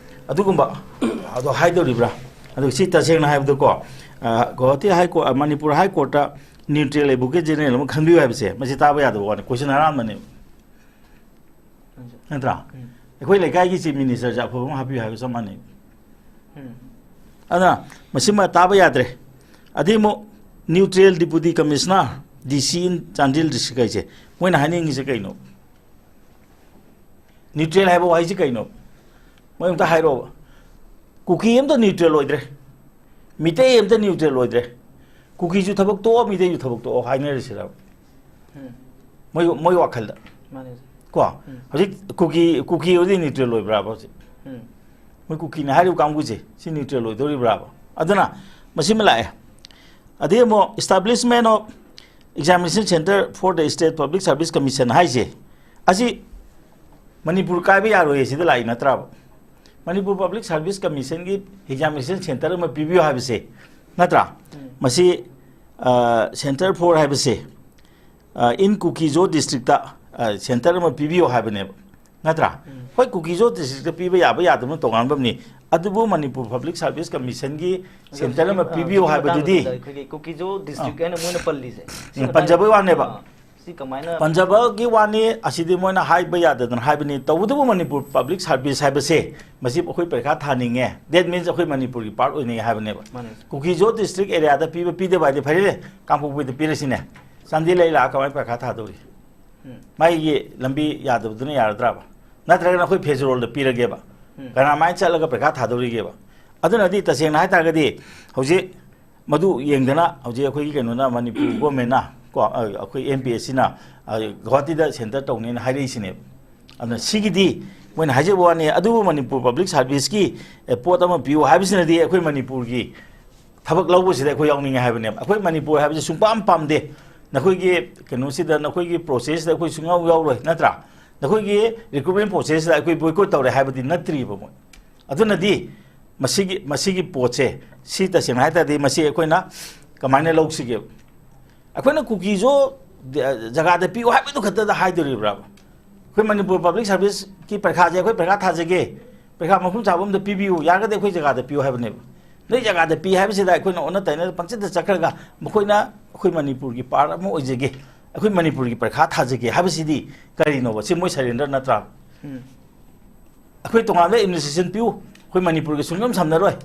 ꯑꯗꯨꯒꯨꯝꯕ ꯑꯗꯣ ꯍꯥꯏꯗꯧꯔꯤꯕ꯭ꯔꯥ? ꯑꯗꯣ ꯁꯤ ꯇꯁꯦꯡꯅ ꯍꯥꯏꯕꯗꯀꯣ, ꯑ, ꯒꯧꯍꯥꯇꯤ ꯍꯥꯏ ꯀꯣꯔꯠ, ꯑ, ꯃꯅꯤꯄꯨꯔ ꯍꯥꯏ ꯀꯣꯔꯠꯇ ꯅ꯭ꯌꯨꯇ꯭ꯔꯦꯜ ꯑꯦꯗꯚꯣꯀꯦꯠ ꯖꯦꯅꯔꯦꯜ ꯑꯃ ꯈꯟꯕꯤꯌꯨ ꯍꯥꯏꯕꯁꯦ ꯃꯁꯤ ꯇꯥꯕ ꯌꯥꯗꯕ ꯋꯥꯅꯤ꯫ ꯀꯣꯏꯁꯟ ꯑꯔꯥꯟꯕꯅꯦ꯫ ꯅꯠꯇ꯭ꯔꯥ? ꯎꯝ꯫ ꯑꯩꯈꯣꯏ ꯂꯩꯀꯥꯏꯒꯤ ꯆꯤꯐ ꯃꯤꯅꯤꯁꯇꯔꯁꯦ ꯑꯐꯕ ꯑꯃ ꯍꯥꯞꯄꯤꯌꯨ ꯍꯥꯏꯕ ꯆꯞ ꯃꯥꯟꯅꯩ꯫ ꯎꯝ꯫ ꯑꯗꯨꯅ ꯃꯁꯤꯃ ꯇꯥꯕ ꯌꯥꯗ꯭ꯔꯦ꯫ ꯑꯗꯩ ꯑꯃꯨꯛ ꯅ꯭ꯌꯨꯇ꯭ꯔꯦꯜ ꯗꯤꯄꯨꯇꯤ ꯀꯃꯤꯁꯅꯔ, ꯗꯤ ꯁꯤ ꯏꯟ ꯆꯥꯟꯗꯦꯜ ꯗꯤꯁꯇ꯭ꯔꯤꯛ ꯍꯥꯏꯁꯦ ꯃꯣꯏꯅ ꯍꯥꯏꯅꯤꯡꯉꯤꯁꯦ ꯀꯩꯅꯣ? ꯅ꯭ꯌꯨꯇ꯭ꯔꯦꯜ ꯍꯥꯏꯕ ꯋꯥꯍꯩꯁꯤ ꯀꯩꯅꯣ? ꯃꯣꯏ ꯑꯝꯇ ꯍꯥꯏꯔꯛꯑꯣꯕ꯫ ꯀꯨꯀꯤ ꯑꯝꯇ ꯅ꯭ꯌꯨꯇ꯭ꯔꯦꯜ ꯑꯣꯏꯗ꯭ꯔꯦ, ꯃꯤꯇꯩ ꯑꯝꯇ ꯅ꯭ꯌꯨꯇ꯭ꯔꯦꯜ ꯑꯣꯏꯗ꯭ꯔꯦ꯫ ꯀꯨꯀꯤꯁꯨ ꯊꯕꯛ ꯇꯣꯛꯑꯣ, ꯃꯤꯇꯩꯁꯨ ꯊꯕꯛ ꯇꯣꯛꯑꯣ ꯍꯥꯏꯅꯔꯁꯤꯔꯕ? ꯎꯝ꯫ ꯃꯣꯏ ꯃꯣꯏ ꯋꯥꯈꯜꯗ ꯃꯥꯅꯦ꯫ ꯀꯣ? ꯎꯝ꯫ ꯍꯧꯖꯤꯛ ꯀꯨꯀꯤ ꯀꯨꯀꯤ ꯑꯣꯏꯗꯤ ꯅ꯭ꯌꯨꯇ꯭ꯔꯦꯜ ꯑꯣꯏꯕ꯭ꯔꯥꯕ ꯍꯧꯖꯤꯛ? ꯎꯝ꯫ ꯃꯣꯏ ꯀꯨꯀꯤꯅ ꯍꯥꯏꯔꯤꯕ ꯀꯥꯡꯕꯨꯁꯦ ꯁꯤ ꯅ꯭ꯌꯨꯇ꯭ꯔꯦꯜ ꯑꯣꯏꯗꯧꯔꯤꯕ꯭ꯔꯥꯕ? ꯑꯗꯨꯅ ꯃꯁꯤꯃ ꯂꯥꯛꯑꯦ꯫ ꯑꯗꯩ ꯑꯃꯨꯛ Establishment of Examination Centre for the State Public Service Commission ꯍꯥꯏꯁꯦ, ꯑꯁꯤ ꯃꯅꯤꯄꯨꯔ ꯀꯥꯏꯕ ꯌꯥꯔꯣꯏ ꯁꯤꯗ ꯂꯥꯛꯏ ꯅꯠꯇ꯭ꯔꯥꯕ? ꯃꯅꯤꯄꯨꯔ ꯄꯕ꯭ꯂꯤꯛ ꯁꯥꯔꯚꯤꯁ ꯀꯃꯤꯁꯟꯒꯤ ꯑꯦꯛꯖꯥꯃꯤꯅꯦꯁꯟ ꯁꯦꯟꯇꯔ ꯑꯃ ꯄꯤꯕꯤꯌꯨ ꯍꯥꯏꯕꯁꯦ ꯅꯠꯇ꯭ꯔꯥ? ꯎꯝ꯫ ꯃꯁꯤ ꯁꯦꯟꯇꯔ ꯐꯣꯔ ꯍꯥꯏꯕꯁꯦ ꯏꯟ ꯀꯨꯀꯤꯖꯣ ꯗꯤꯁꯇ꯭ꯔꯤꯛꯇ ꯁꯦꯟꯇꯔ ꯑꯃ ꯄꯤꯕꯤꯌꯨ ꯍꯥꯏꯕꯅꯦꯕ, ꯅꯠꯇ꯭ꯔꯥ? ꯎꯝ꯫ ꯍꯣꯏ, ꯀꯨꯀꯤꯖꯣ ꯗꯤꯁꯇ꯭ꯔꯤꯛꯇ ꯄꯤꯕ ꯌꯥꯕ ꯌꯥꯗꯕꯅ ꯇꯣꯉꯥꯟꯕ ꯑꯃꯅꯤ꯫ ꯑꯗꯨꯕꯨ ꯃꯅꯤꯄꯨꯔ ꯄꯕ꯭ꯂꯤꯛ ꯁꯥꯔꯚꯤꯁ ꯀꯃꯤꯁꯟꯒꯤ ꯁꯦꯟꯇꯔ ꯑꯃ ꯁꯤꯒꯤ ꯄꯤꯕꯤꯌꯨ ꯃꯇꯥꯡꯗ ꯍꯥꯏꯕꯗꯨꯗꯤ ꯑꯩꯈꯣꯏꯒꯤ ꯀꯨꯀꯤꯖꯣ ꯗꯤꯁꯇ꯭ꯔꯤꯛ ꯍꯥꯏꯅ ꯃꯣꯏꯅ ꯄꯜꯂꯤꯁꯦ꯫ ꯁꯤ ꯎꯝ, ꯃꯇꯥꯡꯗ ꯄꯟꯖꯕꯩ ꯋꯥꯅꯦꯕ꯫ ꯑꯥ, ꯁꯤ ꯀꯃꯥꯏꯅ ꯄꯟꯖꯕꯒꯤ ꯋꯥꯅꯤ, ꯑꯁꯤꯗꯤ ꯃꯣꯏꯅ ꯍꯥꯏꯕ ꯌꯥꯗꯗꯅ ꯍꯥꯏꯕꯅꯤ꯫ ꯇꯧꯕꯇꯕꯨ ꯃꯅꯤꯄꯨꯔ ꯄꯕ꯭ꯂꯤꯛ ꯁꯥꯔꯚꯤꯁ ꯍꯥꯏꯕꯁꯦ ꯃꯁꯤ ꯑꯩꯈꯣꯏ ꯄꯔꯤꯈꯥ ꯊꯥꯅꯤꯡꯉꯦ, that means ꯑꯩꯈꯣꯏ ꯃꯅꯤꯄꯨꯔꯒꯤ ꯄꯥꯔꯠ ꯑꯣꯏꯅꯤꯡꯉꯦ ꯍꯥꯏꯕꯅꯦꯕ꯫ ꯃꯥꯅꯦ꯫ ꯀꯨꯀꯤꯖꯣ ꯗꯤꯁꯇ꯭ꯔꯤꯛ ꯑꯦꯔꯤꯌꯥꯗ ꯄꯤꯕ ꯄꯤꯗꯕ ꯍꯥꯏꯗꯤ ꯐꯔꯦꯅꯦ, ꯀꯥꯡꯄꯣꯛꯄꯤꯗ ꯄꯤꯔꯁꯤꯅꯦ꯫ ꯆꯥꯟꯗꯦꯜ ꯑꯩ ꯂꯥꯛꯑ ꯀꯃꯥꯏꯅ ꯄꯩꯈꯥ ꯊꯥꯗꯧꯔꯤ? ꯎꯝ꯫ ꯃꯥꯒꯤ ꯂꯝꯕꯤ ꯌꯥꯗꯕꯗꯨꯅ ꯌꯥꯔꯗ꯭ꯔꯕ? ꯅꯠꯇ꯭ꯔꯒꯅ ꯑꯩꯈꯣꯏ ꯐꯦꯖꯔꯣꯜꯗ ꯄꯤꯔꯒꯦꯕ? ꯎꯝ꯫ ꯀꯅꯥꯃꯥꯏꯅ ꯆꯠꯂꯒ ꯄꯩꯈꯥ ꯊꯥꯗꯧꯔꯤꯒꯦꯕ? ꯑꯗꯨꯅꯗꯤ ꯇꯁꯦꯡꯅ ꯍꯥꯏꯇꯥꯔꯒꯗꯤ ꯍꯧꯖꯤꯛ ꯃꯗꯨ ꯌꯦꯡꯗꯅ ꯍꯧꯖꯤꯛ ꯑꯩꯈꯣꯏꯒꯤ ꯀꯩꯅꯣꯅ, ꯃꯅꯤꯄꯨꯔ ꯒꯣꯔꯃꯦꯟꯅ ꯀꯣ, ꯑ, ꯑꯩꯈꯣꯏ ꯑꯦꯝ ꯄꯤ ꯑꯦꯁ ꯁꯤꯅ, ꯑ, ꯒꯨꯋꯥꯍꯥꯇꯤꯗ ꯁꯦꯟꯇꯔ ꯇꯧꯅꯦꯅ ꯍꯥꯏꯔꯛꯏꯁꯤꯅꯦꯕ꯫ ꯑꯗꯨꯅ ꯁꯤꯒꯤꯗꯤ ꯃꯣꯏꯅ ꯍꯥꯏꯖꯕ ꯋꯥꯅꯤ, ꯑꯗꯨꯕꯨ ꯃꯅꯤꯄꯨꯔ ꯄꯕ꯭ꯂꯤꯛ ꯁꯥꯔꯚꯤꯁꯀꯤ, ꯑꯦ, ꯄꯣꯠ ꯑꯃ ꯄꯤꯌꯨ ꯍꯥꯏꯕꯁꯤꯅꯗꯤ ꯑꯩꯈꯣꯏ ꯃꯅꯤꯄꯨꯔꯒꯤ ꯊꯕꯛ ꯂꯧꯕꯁꯤꯗ ꯑꯩꯈꯣꯏ ꯌꯥꯎꯅꯤꯡꯉꯦ ꯍꯥꯏꯕꯅꯦꯕ꯫ ꯑꯩꯈꯣꯏ ꯃꯅꯤꯄꯨꯔ ꯍꯥꯏꯕꯁꯤ ꯁꯨꯡꯄꯥꯝ ꯄꯥꯝꯗꯦ꯫ ꯅꯈꯣꯏꯒꯤ ꯀꯩꯅꯣꯁꯤꯗ, ꯅꯈꯣꯏꯒꯤ ꯄ꯭ꯔꯣꯁꯦꯁꯁꯤꯗ ꯑꯩꯈꯣꯏ ꯁꯨꯡꯌꯥꯎ ꯌꯥꯎꯔꯣꯏ, ꯅꯠꯇ꯭ꯔꯥ? ꯅꯈꯣꯏꯒꯤ ꯔꯤꯀ꯭ꯔꯨꯠꯃꯦꯟ ꯄ꯭ꯔꯣꯁꯦꯁꯁꯤꯗ ꯑꯩꯈꯣꯏ ꯕꯣꯏꯀꯣꯠ ꯇꯧꯔꯦ ꯍꯥꯏꯕꯗꯤ ꯅꯠꯇ꯭ꯔꯤꯕ ꯃꯣꯏ꯫ ꯑꯗꯨꯅꯗꯤ ꯃꯁꯤꯒꯤ, ꯃꯁꯤꯒꯤ ꯄꯣꯠꯁꯦ, ꯁꯤ ꯇꯁꯦꯡꯅ ꯍꯥꯏ ꯇꯥꯔꯗꯤ ꯃꯁꯤ ꯑꯩꯈꯣꯏꯅ ꯀꯃꯥꯏꯅ ꯂꯧꯁꯤꯒꯦ? ꯑꯩꯈꯣꯏꯅ ꯀꯨꯀꯤꯁꯨ ꯖꯒꯥꯗ ꯄꯤꯌꯨ ꯍꯥꯏꯕꯗꯨ ꯈꯛꯇꯗ ꯍꯥꯏꯗꯣꯔꯤꯕ꯭ꯔꯥꯕ? ꯑꯩꯈꯣꯏ ꯃꯅꯤꯄꯨꯔ ꯄꯕ꯭ꯂꯤꯛ ꯁꯥꯔꯚꯤꯁꯀꯤ ꯄꯔꯤꯈꯥꯁꯦ ꯑꯩꯈꯣꯏ ꯄꯔꯤꯈꯥ ꯊꯥꯖꯒꯦ, ꯄꯔꯤꯈꯥ ꯃꯐꯝ ꯆꯥꯕ ꯑꯃꯗ ꯄꯤꯕꯤꯌꯨ, ꯌꯥꯔꯒꯗꯤ ꯑꯩꯈꯣꯏ ꯖꯒꯥꯗ ꯄꯤꯌꯨ ꯍꯥꯏꯕꯅꯦꯕ꯫ ꯅꯣꯏ ꯖꯒꯥꯗ ꯄꯤ ꯍꯥꯏꯕꯁꯤꯗ ꯑꯩꯈꯣꯏꯅ ꯑꯣꯟꯅ ꯇꯩꯅ ꯄꯪꯆꯠꯇ ꯆꯠꯈ꯭ꯔꯒ ꯃꯈꯣꯏꯅ ꯑꯩꯈꯣꯏ ꯃꯅꯤꯄꯨꯔꯒꯤ ꯄꯥꯔꯠ ꯑꯃ ꯑꯣꯏꯖꯒꯦ, ꯑꯩꯈꯣꯏ ꯃꯅꯤꯄꯨꯔꯒꯤ ꯄꯔꯤꯈꯥ ꯊꯥꯖꯒꯦ ꯍꯥꯏꯕꯁꯤꯗꯤ ꯀꯔꯤꯅꯣꯕ? ꯁꯤ ꯃꯣꯏ ꯁꯔꯦꯟꯗꯔ ꯅꯠꯇ꯭ꯔꯥ? ꯎꯝ꯫ ꯑꯩꯈꯣꯏ ꯇꯣꯉꯥꯟꯕ ꯑꯦꯗꯃꯤꯅꯤꯁꯇ꯭ꯔꯦꯁꯟ ꯄꯤꯌꯨ, ꯑꯩꯈꯣꯏ ꯃꯅꯤꯄꯨꯔꯒꯤ ꯁꯨꯡꯁꯝ ꯁꯝꯅꯔꯣꯏ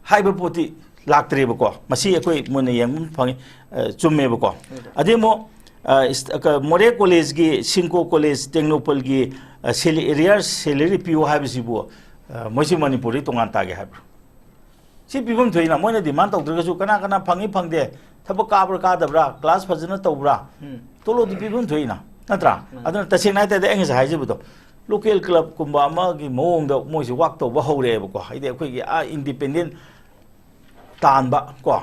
ꯍꯥꯏꯕ ꯄꯣꯠꯇꯤ ꯂꯥꯛꯇ꯭ꯔꯦꯕꯀꯣ꯫ ꯃꯁꯤ ꯑꯩꯈꯣꯏ ꯃꯨꯟꯅ ꯌꯦꯡꯕ ꯐꯪꯉꯤ, ꯑ, ꯆꯨꯝꯃꯦꯕꯀꯣ꯫ ꯎꯝ꯫ ꯑꯗꯩ ꯑꯃꯨꯛ, ꯑ, ꯏꯁ-, ꯑ, ꯀ-, ꯃꯣꯔꯦ ꯀꯣꯂꯦꯖꯀꯤ, ꯁꯤꯡꯀꯣ ꯀꯣꯂꯦꯖ, ꯇꯦꯡꯅꯧꯄꯜꯒꯤ, ꯑ, ꯁꯦꯂ-, ꯑꯦꯔꯤꯌꯔ ꯁꯦꯂꯔꯤ ꯄꯤꯌꯨ ꯍꯥꯏꯕꯁꯤꯕꯨ, ꯑ, ꯃꯣꯏꯁꯤ ꯃꯅꯤꯄꯨꯔꯗꯒꯤ ꯇꯣꯉꯥꯟ ꯇꯥꯒꯦ ꯍꯥꯏꯕ꯭ꯔꯥ? ꯁꯤ ꯄꯤꯐꯝ ꯊꯣꯛꯏꯅ, ꯃꯣꯏꯅ ꯗꯤꯃꯥꯟ ꯇꯧꯗ꯭ꯔꯒꯁꯨ ꯀꯅꯥ ꯀꯅꯥ ꯐꯪꯉꯤ ꯐꯪꯗꯦ, ꯊꯕꯛ ꯀꯥꯕ꯭ꯔꯥ ꯀꯥꯗꯕ꯭ꯔꯥ, ꯀ꯭ꯂꯥꯁ ꯐꯖꯅ ꯇꯧꯕ꯭ꯔꯥ, ꯎꯝ꯫ ꯇꯣꯂꯣꯞꯇꯤ ꯄꯤꯐꯝ ꯊꯣꯛꯏꯅ, ꯅꯠꯇ꯭ꯔꯥ? ꯎꯝ꯫ ꯑꯗꯨꯅ ꯇꯁꯦꯡꯅ ꯍꯥꯏ ꯇꯥꯔꯗꯤ ꯑꯩ ꯉꯁꯥꯏ ꯍꯥꯏꯖꯕꯗꯣ, ꯂꯣꯀꯦꯜ ꯀ꯭ꯂꯕꯀꯨꯝꯕ ꯑꯃꯒꯤ ꯃꯑꯣꯡꯗ ꯃꯣꯏꯁꯦ ꯋꯥꯛ ꯇꯧꯕ ꯍꯧꯔꯛꯑꯦꯕꯀꯣ꯫ ꯍꯥꯏꯗꯤ ꯑꯩꯈꯣꯏꯒꯤ ꯑꯥ ꯏꯟꯗꯤꯄꯦꯟꯗꯦꯟ ꯇꯥꯟꯕ ꯀꯣ,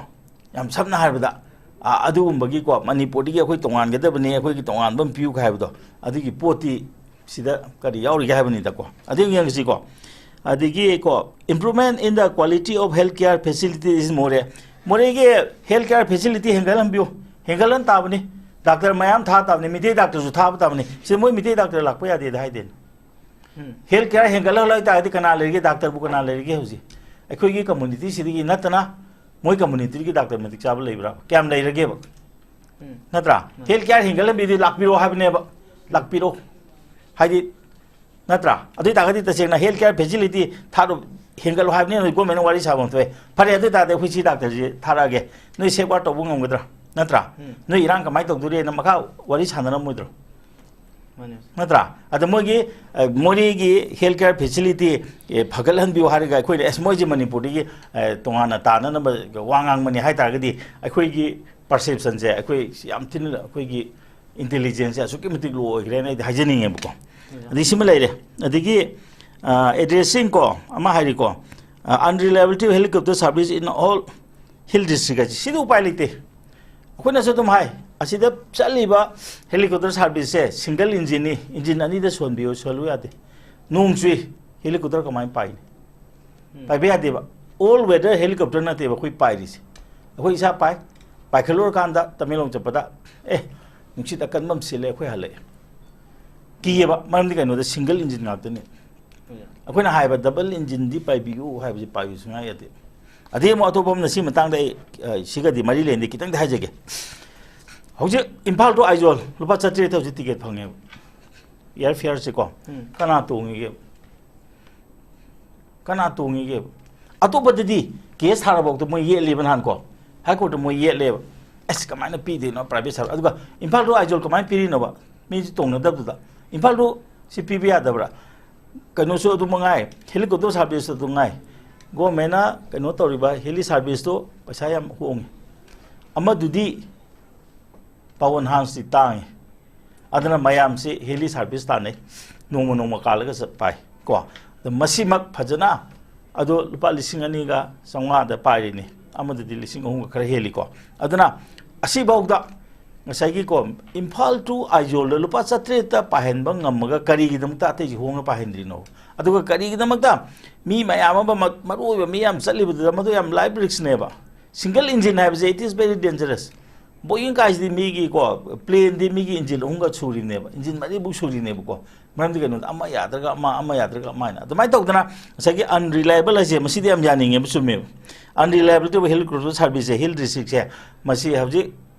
ꯌꯥꯝ ꯁꯝꯅ ꯍꯥꯏꯔꯕꯗ, ꯑ, ꯑꯗꯨꯒꯨꯝꯕꯒꯤꯀꯣ, ꯃꯅꯤꯄꯨꯔꯗꯒꯤ ꯑꯩꯈꯣꯏ ꯇꯣꯉꯥꯟꯒꯗꯕꯅꯤ, ꯑꯩꯈꯣꯏꯒꯤ ꯇꯣꯉꯥꯟꯕ ꯑꯃ ꯄꯤꯌꯨ ꯍꯥꯏꯕꯗꯣ, ꯑꯗꯨꯒꯤ ꯄꯣꯠꯇꯤ ꯁꯤꯗ ꯀꯔꯤ ꯌꯥꯎꯔꯤꯒꯦ ꯍꯥꯏꯕꯅꯤꯗꯀꯣ꯫ ꯑꯗꯨ ꯌꯦꯡꯉꯁꯤꯀꯣ꯫ ꯑꯗꯒꯤ ꯀꯣ, improvement in the quality of health care facilities in ꯃꯣꯔꯦ꯫ ꯃꯣꯔꯦꯒꯤ ꯍꯦꯜꯊ ꯀꯦꯌꯔ ꯐꯦꯁꯤꯂꯤꯇꯤ ꯍꯦꯟꯒꯠꯍꯟꯕꯤꯌꯨ꯫ ꯍꯦꯟꯒꯠꯍꯟ ꯇꯥꯕꯅꯤ꯫ ꯗꯥꯛꯇꯔ ꯃꯌꯥꯝ ꯊꯥ ꯇꯥꯕꯅꯤ꯫ ꯃꯤꯇꯩ ꯗꯥꯛꯇꯔꯁꯨ ꯊꯥꯕ ꯇꯥꯕꯅꯤ꯫ ꯁꯤꯗ ꯃꯣꯏ ꯃꯤꯇꯩ ꯗꯥꯛꯇꯔ ꯂꯥꯛꯄ ꯌꯥꯗꯦꯗ ꯍꯥꯏꯗꯦꯅ꯫ ꯎꯝ꯫ ꯍꯦꯜꯊ ꯀꯦꯌꯔ ꯍꯦꯟꯒꯠꯍꯜꯂꯣꯏ ꯇꯥꯔꯗꯤ ꯀꯅꯥ ꯂꯩꯔꯤꯒꯦ? ꯗꯥꯛꯇꯔꯕꯨ ꯀꯅꯥ ꯂꯩꯔꯤꯒꯦ ꯍꯧꯖꯤꯛ? ꯑꯩꯈꯣꯏꯒꯤ ꯀꯝꯃꯨꯅꯤꯇꯤꯁꯤꯗꯒꯤ ꯅꯠꯇꯅ ꯃꯣꯏ ꯀꯝꯃꯨꯅꯤꯇꯤꯒꯤ ꯗꯥꯛꯇꯔ ꯃꯇꯤꯛ ꯆꯥꯕ ꯂꯩꯕ꯭ꯔꯥ? ꯀꯌꯥꯝ ꯂꯩꯔꯒꯦꯕ? ꯎꯝ꯫ ꯅꯠꯇ꯭ꯔꯥ? ꯎꯝ꯫ ꯍꯦꯜꯊ ꯀꯦꯌꯔ ꯍꯦꯟꯒꯠꯍꯟꯕꯤꯗꯤ ꯂꯥꯛꯄꯤꯔꯣ ꯍꯥꯏꯕꯅꯦꯕ꯫ ꯂꯥꯛꯄꯤꯔꯣ꯫ ꯍꯥꯏꯗꯤ, ꯅꯠꯇ꯭ꯔꯥ? ꯑꯗꯨ ꯑꯣꯏ ꯇꯥꯔꯒꯗꯤ ꯇꯁꯦꯡꯅ ꯍꯦꯜꯊ ꯀꯦꯌꯔ ꯐꯦꯁꯤꯂꯤꯇꯤ ꯊꯥꯔꯨ-, ꯍꯦꯟꯒꯠꯂꯣ ꯍꯥꯏꯕꯅꯤꯅ ꯒꯣꯔꯃꯦꯟꯅ ꯋꯥꯔꯤ ꯁꯥꯐꯝ ꯊꯣꯛꯑꯦ꯫ ꯐꯔꯦ, ꯑꯗꯨ ꯑꯣꯏ ꯇꯥꯔꯗꯤ ꯑꯩꯈꯣꯏ ꯁꯤ ꯗꯥꯛꯇꯔꯁꯤ ꯊꯥꯔꯛꯑꯒꯦ꯫ ꯅꯣꯏ ꯁꯦꯐ ꯒꯥꯔꯗ ꯇꯧꯕ ꯉꯝꯒꯗ꯭ꯔꯥ? ꯅꯠꯇ꯭ꯔꯥ? ꯅꯣꯏ ꯏꯔꯥꯡ ꯀꯃꯥꯏꯅ ꯇꯧꯗꯣꯔꯤꯅ ꯃꯈꯥ ꯋꯥꯔꯤ ꯁꯥꯟꯅꯔꯝꯃꯣꯏꯗ꯭ꯔꯣ? ꯅꯠꯇ꯭ꯔꯥ? ꯑꯗ ꯃꯣꯏꯒꯤ, ꯑ, ꯃꯣꯔꯦꯒꯤ health care facility, ꯑꯦ, ꯐꯒꯠꯍꯟꯕꯤꯌꯨ ꯍꯥꯏꯔꯒ ꯑꯩꯈꯣꯏꯅ, "ꯑꯦꯁ, ꯃꯣꯏꯁꯦ ꯃꯅꯤꯄꯨꯔꯗꯒꯤ, ꯑ, ꯇꯣꯉꯥꯟꯅ ꯇꯥꯅꯅꯕ ꯋꯥ ꯉꯥꯡꯕꯅꯤ" ꯍꯥꯏ ꯇꯥꯔꯒꯗꯤ, ꯑꯩꯈꯣꯏꯒꯤ perception ꯁꯦ, ꯑꯩꯈꯣꯏ ꯌꯥꯝ ꯊꯤꯅ, ꯑꯩꯈꯣꯏꯒꯤ intelligence ꯁꯦ ꯑꯁꯨꯛꯀꯤ ꯃꯇꯤꯛ low ꯑꯣꯏꯈ꯭ꯔꯦꯅ ꯑꯩꯗꯤ ꯍꯥꯏꯖꯅꯤꯡꯉꯦꯕꯀꯣ꯫ ꯑꯗꯒꯤ ꯁꯤꯃ ꯂꯩꯔꯦ꯫ ꯑꯗꯒꯤ, ꯑ, addressing ꯀꯣ, ꯑꯃ ꯍꯥꯏꯔꯤꯀꯣ, ꯑ, "Unreliability of helicopter service in all hill district" ꯍꯥꯏꯁꯦ, ꯁꯤꯗꯤ ꯎꯄꯥꯏ ꯂꯩꯇꯦ꯫ ꯑꯩꯈꯣꯏꯅꯁꯨ ꯑꯗꯨꯝ ꯍꯥꯏ, ꯑꯁꯤꯗ ꯆꯠꯂꯤꯕ helicopter service ꯁꯦ single engine ꯅꯤ, engine ꯑꯅꯤꯗ ꯁꯣꯟꯕꯤꯌꯨ, ꯁꯣꯜꯂꯨ ꯌꯥꯗꯦ꯫ ꯅꯣꯡ ꯆꯨꯏ, helicopter ꯀꯃꯥꯏꯅ ꯄꯥꯏꯅꯤ? ꯄꯥꯏꯕ ꯌꯥꯗꯦꯕ꯫ All weather helicopter ꯅꯠꯇꯦꯕ ꯑꯩꯈꯣꯏ ꯄꯥꯏꯔꯤꯁꯦ꯫ ꯑꯩꯈꯣꯏ ꯏꯁꯥ ꯄꯥꯏ, ꯄꯥꯏꯈꯠꯂꯨꯔꯀꯥꯟꯗ ꯇꯃꯦꯡꯂꯣꯡ ꯆꯠꯄꯗ, "ꯑꯦ, ꯅꯨꯡꯁꯤꯠ ꯑꯀꯟꯕ ꯑꯃ ꯁꯤꯜꯂꯦ", ꯑꯩꯈꯣꯏ ꯍꯜꯂꯛꯑꯦ꯫ ꯀꯤꯌꯦꯕ, ꯃꯔꯝꯗꯤ ꯀꯩꯅꯣꯗ single engine ꯉꯥꯛꯇꯅꯤ꯫ ꯑꯩꯈꯣꯏꯅ ꯍꯥꯏꯕ double engine ꯗꯤ ꯄꯥꯏꯕꯤꯌꯨ ꯍꯥꯏꯕꯁꯤ ꯄꯥꯏꯕꯤꯌꯨ ꯁꯨꯡꯌꯥ ꯌꯥꯗꯦ꯫ ꯑꯗꯩ ꯑꯃꯨꯛ ꯑꯇꯣꯞꯄ ꯑꯃꯅ ꯁꯤ ꯃꯇꯥꯡꯗ ꯑꯩ, ꯑ, ꯁꯤꯒꯗꯤ ꯃꯔꯤ ꯂꯩꯅꯗꯦ, ꯈꯤꯇꯪꯗꯤ ꯍꯥꯏꯖꯒꯦ꯫ ꯍꯧꯖꯤꯛ ꯏꯝꯐꯥꯜ to ꯑꯥꯏꯖꯣꯜ ꯂꯨꯄꯥ ꯆꯥꯇ꯭ꯔꯦꯠꯇ ꯍꯧꯖꯤꯛ ticket ꯐꯪꯉꯦꯕ, air fare ꯁꯦꯀꯣ꯫ ꯀꯅꯥ ꯇꯣꯡꯉꯤꯒꯦ? ꯀꯅꯥ ꯇꯣꯡꯉꯤꯒꯦꯕ? ꯑꯇꯣꯞꯄꯗꯗꯤ case ꯊꯥꯔꯐꯥꯎꯗ ꯃꯣꯏ ꯌꯦꯠꯂꯦꯕ ꯅꯍꯥꯟꯀꯣ, High Court ꯇ ꯃꯣꯏ ꯌꯦꯠꯂꯦꯕ꯫ "ꯑꯁ, ꯀꯃꯥꯏꯅ ꯄꯤꯗꯣꯏꯅꯣ private service?" ꯑꯗꯨꯒ ꯏꯝꯐꯥꯜ to ꯑꯥꯏꯖꯣꯜ ꯀꯃꯥꯏꯅ ꯄꯤꯔꯤꯅꯣꯕ? ꯃꯤꯁꯨ ꯇꯣꯡꯅꯗꯕꯗꯨꯗ꯫ ꯏꯝꯐꯥꯜ to ꯁꯤ ꯄꯤꯕ ꯌꯥꯗꯕ꯭ꯔꯥ? ꯀꯩꯅꯣꯁꯨ ꯑꯗꯨ ꯃꯉꯥꯏ, helicopter service ꯁꯨ ꯑꯗꯨ ꯉꯥꯏ꯫ Government ꯅ ꯀꯩꯅꯣ ꯇꯧꯔꯤꯕ heli service ꯇꯣ ꯄꯩꯁꯥ ꯌꯥꯝ ꯍꯣꯡꯉꯤ꯫ ꯑꯃꯗꯨꯗꯤ power house ꯇꯤ ꯇꯥꯡꯉꯤ꯫ ꯑꯗꯨꯅ ꯃꯌꯥꯝꯁꯤ heli service ꯇꯥꯟꯅꯩ꯫ ꯅꯣꯡꯃ ꯅꯣꯡꯃ ꯀꯥꯜꯂꯒ ꯆꯠ ꯄꯥꯏ ꯀꯣ꯫ ꯑꯗꯣ ꯃꯁꯤꯃꯛ ꯐꯖꯅ, ꯑꯗꯣ ꯂꯨꯄꯥ ꯂꯤꯁꯤꯡ ꯑꯅꯤꯒ ꯆꯥꯝꯃꯉꯥꯗ ꯄꯥꯏꯔꯤꯅꯤ, ꯑꯃꯗꯗꯤ ꯂꯤꯁꯤꯡ ꯑꯍꯨꯝꯒ ꯈꯔ ꯍꯦꯜꯂꯤꯀꯣ꯫ ꯑꯗꯨꯅ ꯑꯁꯤꯐꯥꯎꯗ ꯉꯁꯥꯏꯒꯤꯀꯣ, ꯏꯝꯐꯥꯜ to ꯑꯥꯏꯖꯣꯜꯗ ꯂꯨꯄꯥ ꯆꯥꯇ꯭ꯔꯦꯠꯇ ꯄꯥꯏꯍꯟꯕ ꯉꯝꯃꯒ ꯀꯔꯤꯒꯤꯗꯃꯛꯇ ꯑꯇꯩꯁꯤ ꯍꯣꯡꯅ ꯄꯥꯏꯍꯟꯗ꯭ꯔꯤꯅꯣ? ꯑꯗꯨꯒ ꯀꯔꯤꯒꯤꯗꯃꯛꯇ ꯃꯤ ꯃꯌꯥꯝ ꯑꯃ, ꯃ-, ꯃꯔꯨ ꯑꯣꯏꯕ ꯃꯤ ꯌꯥꯝ ꯆꯠꯂꯤꯕꯗꯨꯗ ꯃꯗꯨ ꯌꯥꯝ life risk ꯅꯦꯕ꯫ Single engine ꯍꯥꯏꯕꯁꯦ, it is very dangerous꯫ Boeing ꯀꯥꯏꯁꯤꯗꯤ ꯃꯤꯒꯤꯀꯣ, plane ꯗꯤ ꯃꯤꯒꯤ engine ꯑꯍꯨꯝꯒ ꯁꯨꯔꯤꯅꯦꯕ, engine ꯃꯔꯤꯃꯨꯛ ꯁꯨꯔꯤꯅꯦꯕꯀꯣ꯫ ꯃꯔꯝꯗꯤ ꯀꯩꯅꯣꯗ, ꯑꯃ ꯌꯥꯗ꯭ꯔꯒ ꯑꯃ, ꯑꯃ ꯌꯥꯗ꯭ꯔꯒ ꯑꯃ ꯍꯥꯏꯅ꯫ ꯑꯗꯨꯃꯥꯏꯅ ꯇꯧꯗꯅ ꯉꯁꯥꯏꯒꯤ unreliable ꯍꯥꯏꯁꯦ, ꯃꯁꯤꯗꯤ ꯌꯥꯝ ꯌꯥꯅꯤꯡꯉꯦꯕ, ꯆꯨꯝꯃꯦꯕ꯫ Unreliability of helicopter service say, hill district ꯁꯦ, ꯃꯁꯤ ꯍꯧꯖꯤꯛ,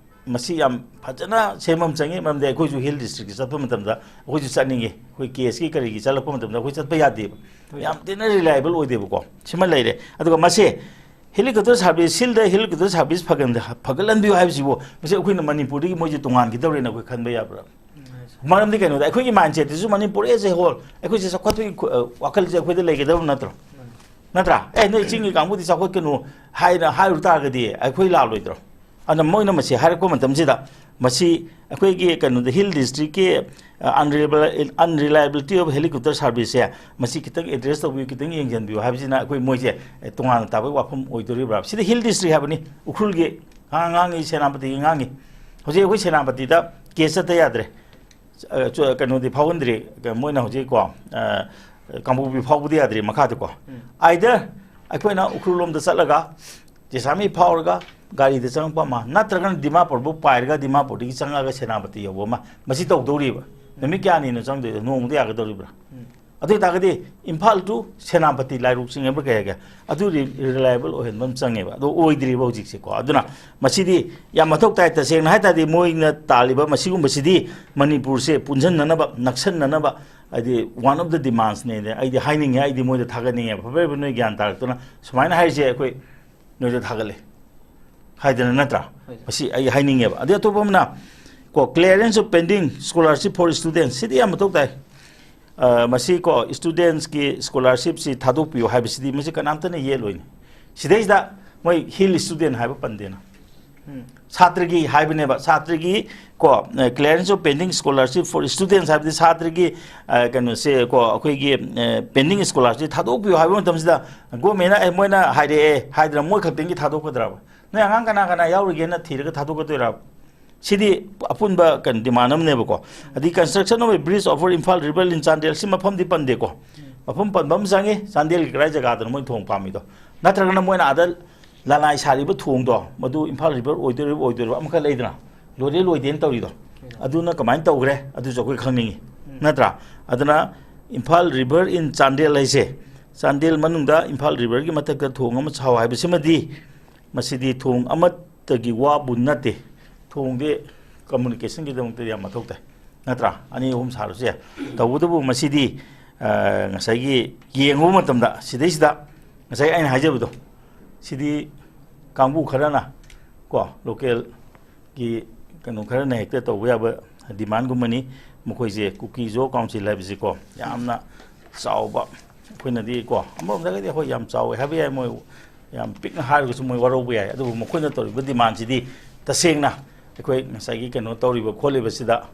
ꯃꯁꯤ ꯌꯥꯝ ꯐꯖꯅ ꯁꯦꯝꯕ ꯑꯃ ꯆꯪꯉꯤ꯫ ꯃꯔꯝꯗꯤ ꯑꯩꯈꯣꯏꯁꯨ hill district ꯀꯤ ꯆꯠꯄ ꯃꯇꯝꯗ ꯑꯩꯈꯣꯏꯁꯨ ꯆꯠꯅꯤꯡꯉꯤ꯫ ꯑꯩꯈꯣꯏ case ꯀꯤ ꯀꯔꯤꯒꯤ ꯆꯠꯂꯛꯄ ꯃꯇꯝꯗ ꯑꯩꯈꯣꯏ ꯆꯠꯄ ꯌꯥꯗꯦꯕ꯫ ꯌꯥꯝ ꯊꯤꯅ reliable ꯑꯣꯏꯗꯦꯕꯀꯣ꯫ ꯁꯤꯃ ꯂꯩꯔꯦ꯫ ꯑꯗꯨꯒ ꯃꯁꯦ ꯍꯦꯂꯤꯀꯣꯞꯇꯔ ꯁꯥꯔꯚꯤꯁ, ꯍꯤꯜꯗ ꯍꯦꯂꯤꯀꯣꯞꯇꯔ ꯁꯥꯔꯚꯤꯁ ꯐꯒꯟ-, ꯐꯒꯠꯍꯟꯕꯤꯌꯨ ꯍꯥꯏꯕꯁꯤꯕꯨ, ꯃꯁꯤ ꯑꯩꯈꯣꯏꯅ ꯃꯅꯤꯄꯨꯔꯗꯒꯤ ꯃꯣꯏꯁꯦ ꯇꯣꯉꯥꯟꯈꯤꯗꯧꯔꯦꯅ ꯑꯩꯈꯣꯏ ꯈꯟꯕ ꯌꯥꯕ꯭ꯔꯥ? ꯃꯔꯝꯗꯤ ꯀꯩꯅꯣꯗ, ꯑꯩꯈꯣꯏꯒꯤ ꯃꯥꯏꯟꯁꯦꯠꯇꯁꯨ ꯃꯅꯤꯄꯨꯔ ꯑꯦꯁ ꯑꯦ ꯍꯣꯜ, ꯑꯩꯈꯣꯏꯁꯦ ꯆꯥꯎꯈꯠꯄꯒꯤ ꯈꯨ-, ꯑ, ꯋꯥꯈꯜꯁꯦ ꯑꯩꯈꯣꯏꯗ ꯂꯩꯒꯗꯕ ꯅꯠꯇ꯭ꯔꯣ? ꯅꯠꯇ꯭ꯔꯥ? "ꯑꯦ, ꯅꯣꯏ ꯆꯤꯡꯒꯤ ꯀꯥꯡꯕꯨꯗꯤ ꯆꯥꯎꯈꯠꯀꯅꯨ" ꯍꯥꯏꯅ ꯍꯥꯏꯔꯨ ꯇꯥꯔꯒꯗꯤ ꯑꯩꯈꯣꯏ ꯂꯥꯜꯂꯣꯏꯗ꯭ꯔꯣ? ꯑꯗꯨꯅ ꯃꯣꯏꯅ ꯃꯁꯤ ꯍꯥꯏꯔꯛꯄ ꯃꯇꯝꯁꯤꯗ, ꯃꯁꯤ ꯑꯩꯈꯣꯏꯒꯤ ꯀꯩꯅꯣꯗ, ꯍꯤꯜ ꯗꯤꯁꯇ꯭ꯔꯤꯛꯀꯤ, ꯑ, unreliable-, unreliability of helicopter service ꯁꯦ, ꯃꯁꯤ ꯈꯤꯇꯪ ꯑꯦꯗ꯭ꯔꯦꯁ ꯇꯧꯕꯤꯌꯨ, ꯈꯤꯇꯪ ꯌꯦꯡꯁꯤꯟꯕꯤꯌꯨ ꯍꯥꯏꯕꯁꯤꯅ ꯑꯩꯈꯣꯏ ꯃꯣꯏꯁꯦ, ꯑꯦ, ꯇꯣꯉꯥꯟꯅ ꯇꯥꯕꯒꯤ ꯋꯥꯐꯝ ꯑꯣꯏꯗꯣꯔꯤꯕ꯭ꯔꯥ? ꯁꯤꯗ ꯍꯤꯜ ꯗꯤꯁꯇ꯭ꯔꯤꯛ ꯍꯥꯏꯕꯅꯤ, ꯎꯈ꯭ꯔꯨꯜꯒꯤ ꯉꯥꯡ-, ꯉꯥꯡꯉꯤ, ꯁꯦꯅꯥꯄꯇꯤꯒꯤ ꯉꯥꯡꯉꯤ꯫ ꯍꯧꯖꯤꯛ ꯑꯩꯈꯣꯏ ꯁꯦꯅꯥꯄꯇꯤꯗ ꯀꯦꯁ ꯆꯠꯇ ꯌꯥꯗ꯭ꯔꯦ꯫ ꯑ, ꯆꯨ-, ꯀꯩꯅꯣꯗꯤ ꯐꯥꯎꯍꯟꯗ꯭ꯔꯤ, ꯀ-, ꯃꯣꯏꯅ ꯍꯧꯖꯤꯛ ꯀꯣ, ꯑ, ꯀꯥꯡꯄꯣꯛꯄꯤ ꯐꯥꯎꯕꯗꯤ ꯌꯥꯗ꯭ꯔꯤ, ꯃꯈꯥꯗꯀꯣ꯫ ꯎꯝ꯫ Either ꯑꯩꯈꯣꯏꯅ ꯎꯈ꯭ꯔꯨꯜ ꯂꯣꯝꯗ ꯆꯠꯂꯒ ꯆꯦꯁꯥꯃꯤ ꯐꯥꯎꯔꯒ ꯒꯥꯔꯤꯗ ꯆꯪꯉꯛꯄ ꯑꯃ, ꯅꯠꯇ꯭ꯔꯒꯅ ꯗꯤꯃꯥꯄꯨꯔꯕꯨ ꯄꯥꯏꯔꯒ ꯗꯤꯃꯥꯄꯨꯔꯗꯒꯤ ꯆꯪꯉꯛꯑꯒ ꯁꯦꯅꯥꯄꯇꯤ ꯌꯧꯕ ꯑꯃ, ꯃꯁꯤ ꯇꯧꯗꯧꯔꯤꯕ꯫ ꯅꯨꯃꯤꯠ ꯀꯌꯥꯅꯤꯅꯣ ꯆꯪꯗꯣꯏꯗꯣ? ꯅꯣꯡꯃꯗ ꯌꯥꯒꯗꯧꯔꯤꯕ꯭ꯔꯥ? ꯎꯝ꯫ ꯑꯗꯨ ꯑꯣꯏꯇꯥꯔꯒꯗꯤ ꯏꯝꯐꯥꯜ to ꯁꯦꯅꯥꯄꯇꯤ ꯂꯥꯏꯔꯨꯛ ꯆꯤꯡꯉꯕ꯭ꯔꯥ ꯀꯩ ꯍꯥꯏꯒꯦ? ꯑꯗꯨ ꯔꯤ-, reliable ꯑꯣꯏꯍꯟꯕ ꯑꯃ ꯆꯪꯉꯦꯕ꯫ ꯑꯗꯣ ꯑꯣꯏꯗ꯭ꯔꯤꯕ ꯍꯧꯖꯤꯛꯁꯦꯀꯣ꯫ ꯑꯗꯨꯅ ꯃꯁꯤꯗꯤ ꯌꯥꯝ ꯃꯊꯧ ꯇꯥꯏ꯫ ꯇꯁꯦꯡꯅ ꯍꯥꯏ ꯇꯥꯔꯗꯤ ꯃꯣꯏꯅ ꯇꯥꯜꯂꯤꯕ ꯃꯁꯤꯒꯨꯝꯕꯁꯤꯗꯤ ꯃꯅꯤꯄꯨꯔꯁꯦ ꯄꯨꯟꯁꯤꯟꯅꯅꯕ, ꯅꯛꯁꯟꯅꯅꯕ, ꯍꯥꯏꯗꯤ one of the demands ꯅꯦꯅ ꯑꯩꯗꯤ ꯍꯥꯏꯅꯤꯡꯉꯦ, ꯑꯩꯗꯤ ꯃꯣꯏꯗ ꯊꯥꯒꯠꯅꯤꯡꯉꯦꯕ꯫ ꯐꯕ ꯐꯕ ꯅꯣꯏ ꯒ꯭ꯌꯥꯟ ꯇꯥꯔꯛꯇꯅ ꯁꯨꯃꯥꯏꯅ ꯍꯥꯏꯔꯤꯁꯦ ꯑꯩꯈꯣꯏ ꯅꯣꯏꯗ ꯊꯥꯒꯠꯂꯦ ꯍꯥꯏꯗꯅ ꯅꯠꯇ꯭ꯔꯥ? ꯍꯣꯏ꯫ ꯃꯁꯤ ꯑꯩ ꯍꯥꯏꯅꯤꯡꯉꯦꯕ꯫ ꯑꯗꯩ ꯑꯇꯣꯞꯄ ꯑꯃꯅ ꯀꯣ, clearance of pending scholarship for students, ꯁꯤꯗꯤ ꯌꯥꯝ ꯃꯊꯧ ꯇꯥꯏ꯫ ꯑ, ꯃꯁꯤ ꯀꯣ, ꯁ꯭ꯇꯨꯗꯦꯟꯠꯁꯀꯤ ꯁ꯭ꯀꯣꯂꯥꯔꯁꯤꯞꯁꯤ ꯊꯥꯗꯣꯛꯄꯤꯌꯨ ꯍꯥꯏꯕꯁꯤꯗꯤ ꯃꯁꯤ ꯀꯅꯥꯝꯇꯅ ꯌꯦꯠꯂꯣꯏꯅꯦ꯫ ꯁꯤꯗꯩꯁꯤꯗ ꯃꯣꯏ ꯍꯤꯜ ꯁ꯭ꯇꯨꯗꯦꯟꯠ ꯍꯥꯏꯕ ꯄꯟꯗꯦꯅ꯫ ꯎꯝ꯫ ꯁꯥꯇ꯭ꯔꯒꯤ ꯍꯥꯏꯕꯅꯦꯕ, ꯁꯥꯇ꯭ꯔꯒꯤ ꯀꯣ, ꯑ, clearance of pending scholarship for students ꯍꯥꯏꯕꯗꯤ ꯁꯥꯇ꯭ꯔꯒꯤ, ꯑ, ꯀꯩꯅꯣꯁꯦ ꯀꯣ, ꯑꯩꯈꯣꯏꯒꯤ, ꯑ, pending scholarship ꯊꯥꯗꯣꯛꯄꯤꯌꯨ ꯍꯥꯏꯕ ꯃꯇꯝꯁꯤꯗ ꯒꯣꯔꯃꯦꯟꯅ, "ꯑꯦ, ꯃꯣꯏꯅ ꯍꯥꯏꯔꯛꯑꯦ" ꯍꯥꯏꯗꯅ ꯃꯣꯏ ꯈꯛꯇꯪꯒꯤ ꯊꯥꯗꯣꯛꯀꯗ꯭ꯔꯕ? ꯅꯣꯏ ꯑꯉꯥꯡ ꯀꯅꯥ ꯀꯅꯥ ꯌꯥꯎꯔꯤꯒꯦꯅ ꯊꯤꯔꯒ ꯊꯥꯗꯣꯛꯀꯗꯣꯏꯔꯕ? ꯁꯤꯗꯤ ꯑꯄꯨꯟꯕ ꯀꯩꯅꯣ ꯗꯤꯃꯥꯟ ꯑꯃꯅꯦꯕꯀꯣ꯫ ꯑꯗꯒꯤ construction of a bridge over Imphal River in Chandel, ꯁꯤ ꯃꯐꯝꯗꯤ ꯄꯟꯗꯦꯀꯣ꯫ ꯃꯐꯝ ꯄꯟꯕ ꯑꯃ ꯆꯪꯉꯤ, ꯆꯥꯟꯗꯦꯜꯒꯤ ꯀꯗꯥꯏ ꯖꯒꯥꯗꯅꯣ ꯃꯣꯏ ꯊꯣꯡ ꯄꯥꯝꯃꯤꯗꯣ? ꯅꯠꯇ꯭ꯔꯒꯅ ꯃꯣꯏꯅ ꯑꯥꯗ ꯂꯅꯥꯏ ꯁꯥꯔꯤꯕ ꯊꯣꯡꯗꯣ, ꯃꯗꯨ ꯏꯝꯐꯥꯜ ꯔꯤꯚꯔ ꯑꯣꯏꯗꯣꯔꯤꯕ ꯑꯣꯏꯗꯣꯏꯔꯤꯕ ꯑꯃꯈꯛ ꯂꯩꯗꯅ, ꯂꯣꯏꯔꯦ ꯂꯣꯏꯗꯦꯅ ꯇꯧꯔꯤꯗꯣ, ꯑꯗꯨꯅ ꯀꯃꯥꯏꯅ ꯇꯧꯈ꯭ꯔꯦ? ꯑꯗꯨꯁꯨ ꯑꯩꯈꯣꯏ ꯈꯪꯅꯤꯡꯉꯤ, ꯅꯠꯇ꯭ꯔꯥ? ꯑꯗꯨꯅ ꯏꯝꯐꯥꯜ ꯔꯤꯚꯔ ꯏꯟ ꯆꯥꯟꯗꯦꯜ ꯍꯥꯏꯁꯦ, ꯆꯥꯟꯗꯦꯜ ꯃꯅꯨꯡꯗ ꯏꯝꯐꯥꯜ ꯔꯤꯚꯔꯒꯤ ꯃꯊꯛꯇ ꯊꯣꯡ ꯑꯃ ꯁꯥꯎ ꯍꯥꯏꯕꯁꯤꯃꯗꯤ, ꯃꯁꯤꯗꯤ ꯊꯣꯡ ꯑꯃꯠꯇꯒꯤ ꯋꯥꯕꯨ ꯅꯠꯇꯦ꯫ ꯊꯣꯡꯗꯤ ꯀꯝꯃꯨꯅꯤꯀꯦꯁꯟꯒꯤꯗꯃꯛꯇꯗꯤ ꯌꯥꯝ ꯃꯊꯧ ꯇꯥꯏ, ꯅꯠꯇ꯭ꯔꯥ? ꯑꯅꯤ ꯑꯍꯨꯝ ꯁꯥꯔꯁꯨ ꯌꯥꯏ꯫ ꯇꯧꯕꯇꯕꯨ ꯃꯁꯤꯗꯤ, ꯑ, ꯉꯁꯥꯏꯒꯤ ꯌꯦꯡꯉꯨꯕ ꯃꯇꯝꯗ ꯁꯤꯗꯩꯁꯤꯗ ꯉꯁꯥꯏ ꯑꯩꯅ ꯍꯥꯏꯖꯕꯗꯣ, ꯁꯤꯗꯤ ꯀꯥꯡꯕꯨ ꯈꯔꯅ ꯀꯣ, ꯂꯣꯀꯦꯜꯒꯤ ꯀꯩꯅꯣ ꯈꯔꯅ ꯍꯦꯛꯇ ꯇꯧꯕ ꯌꯥꯕ ꯗꯤꯃꯥꯟꯒꯨꯝꯕꯅꯤ꯫ ꯃꯈꯣꯏꯁꯦ ꯀꯨꯀꯤ ꯖꯣ ꯀꯥꯎꯟꯁꯤꯜ ꯍꯥꯏꯕꯁꯤꯀꯣ, ꯌꯥꯝꯅ ꯆꯥꯎꯕ, ꯑꯩꯈꯣꯏꯅꯗꯤ ꯀꯣ, ꯑꯃꯔꯣꯝꯗꯒꯗꯤ ꯍꯣꯏ, ꯌꯥꯝ ꯆꯥꯎꯋꯦ ꯍꯥꯏꯕ ꯌꯥꯏ, ꯃꯣꯏ ꯌꯥꯝ ꯄꯤꯛꯅ ꯍꯥꯏꯔꯒꯁꯨ ꯃꯣꯏ ꯋꯥꯔꯧꯕ ꯌꯥꯏ꯫ ꯑꯗꯨꯕꯨ ꯃꯈꯣꯏꯅ ꯇꯧꯔꯤꯕ ꯗꯤꯃꯥꯟꯁꯤꯗꯤ ꯇꯁꯦꯡꯅ ꯑꯩꯈꯣꯏ ꯉꯁꯥꯏꯒꯤ ꯀꯩꯅꯣ ꯇꯧꯔꯤꯕ ꯈꯣꯠꯂꯤꯕꯁꯤꯗ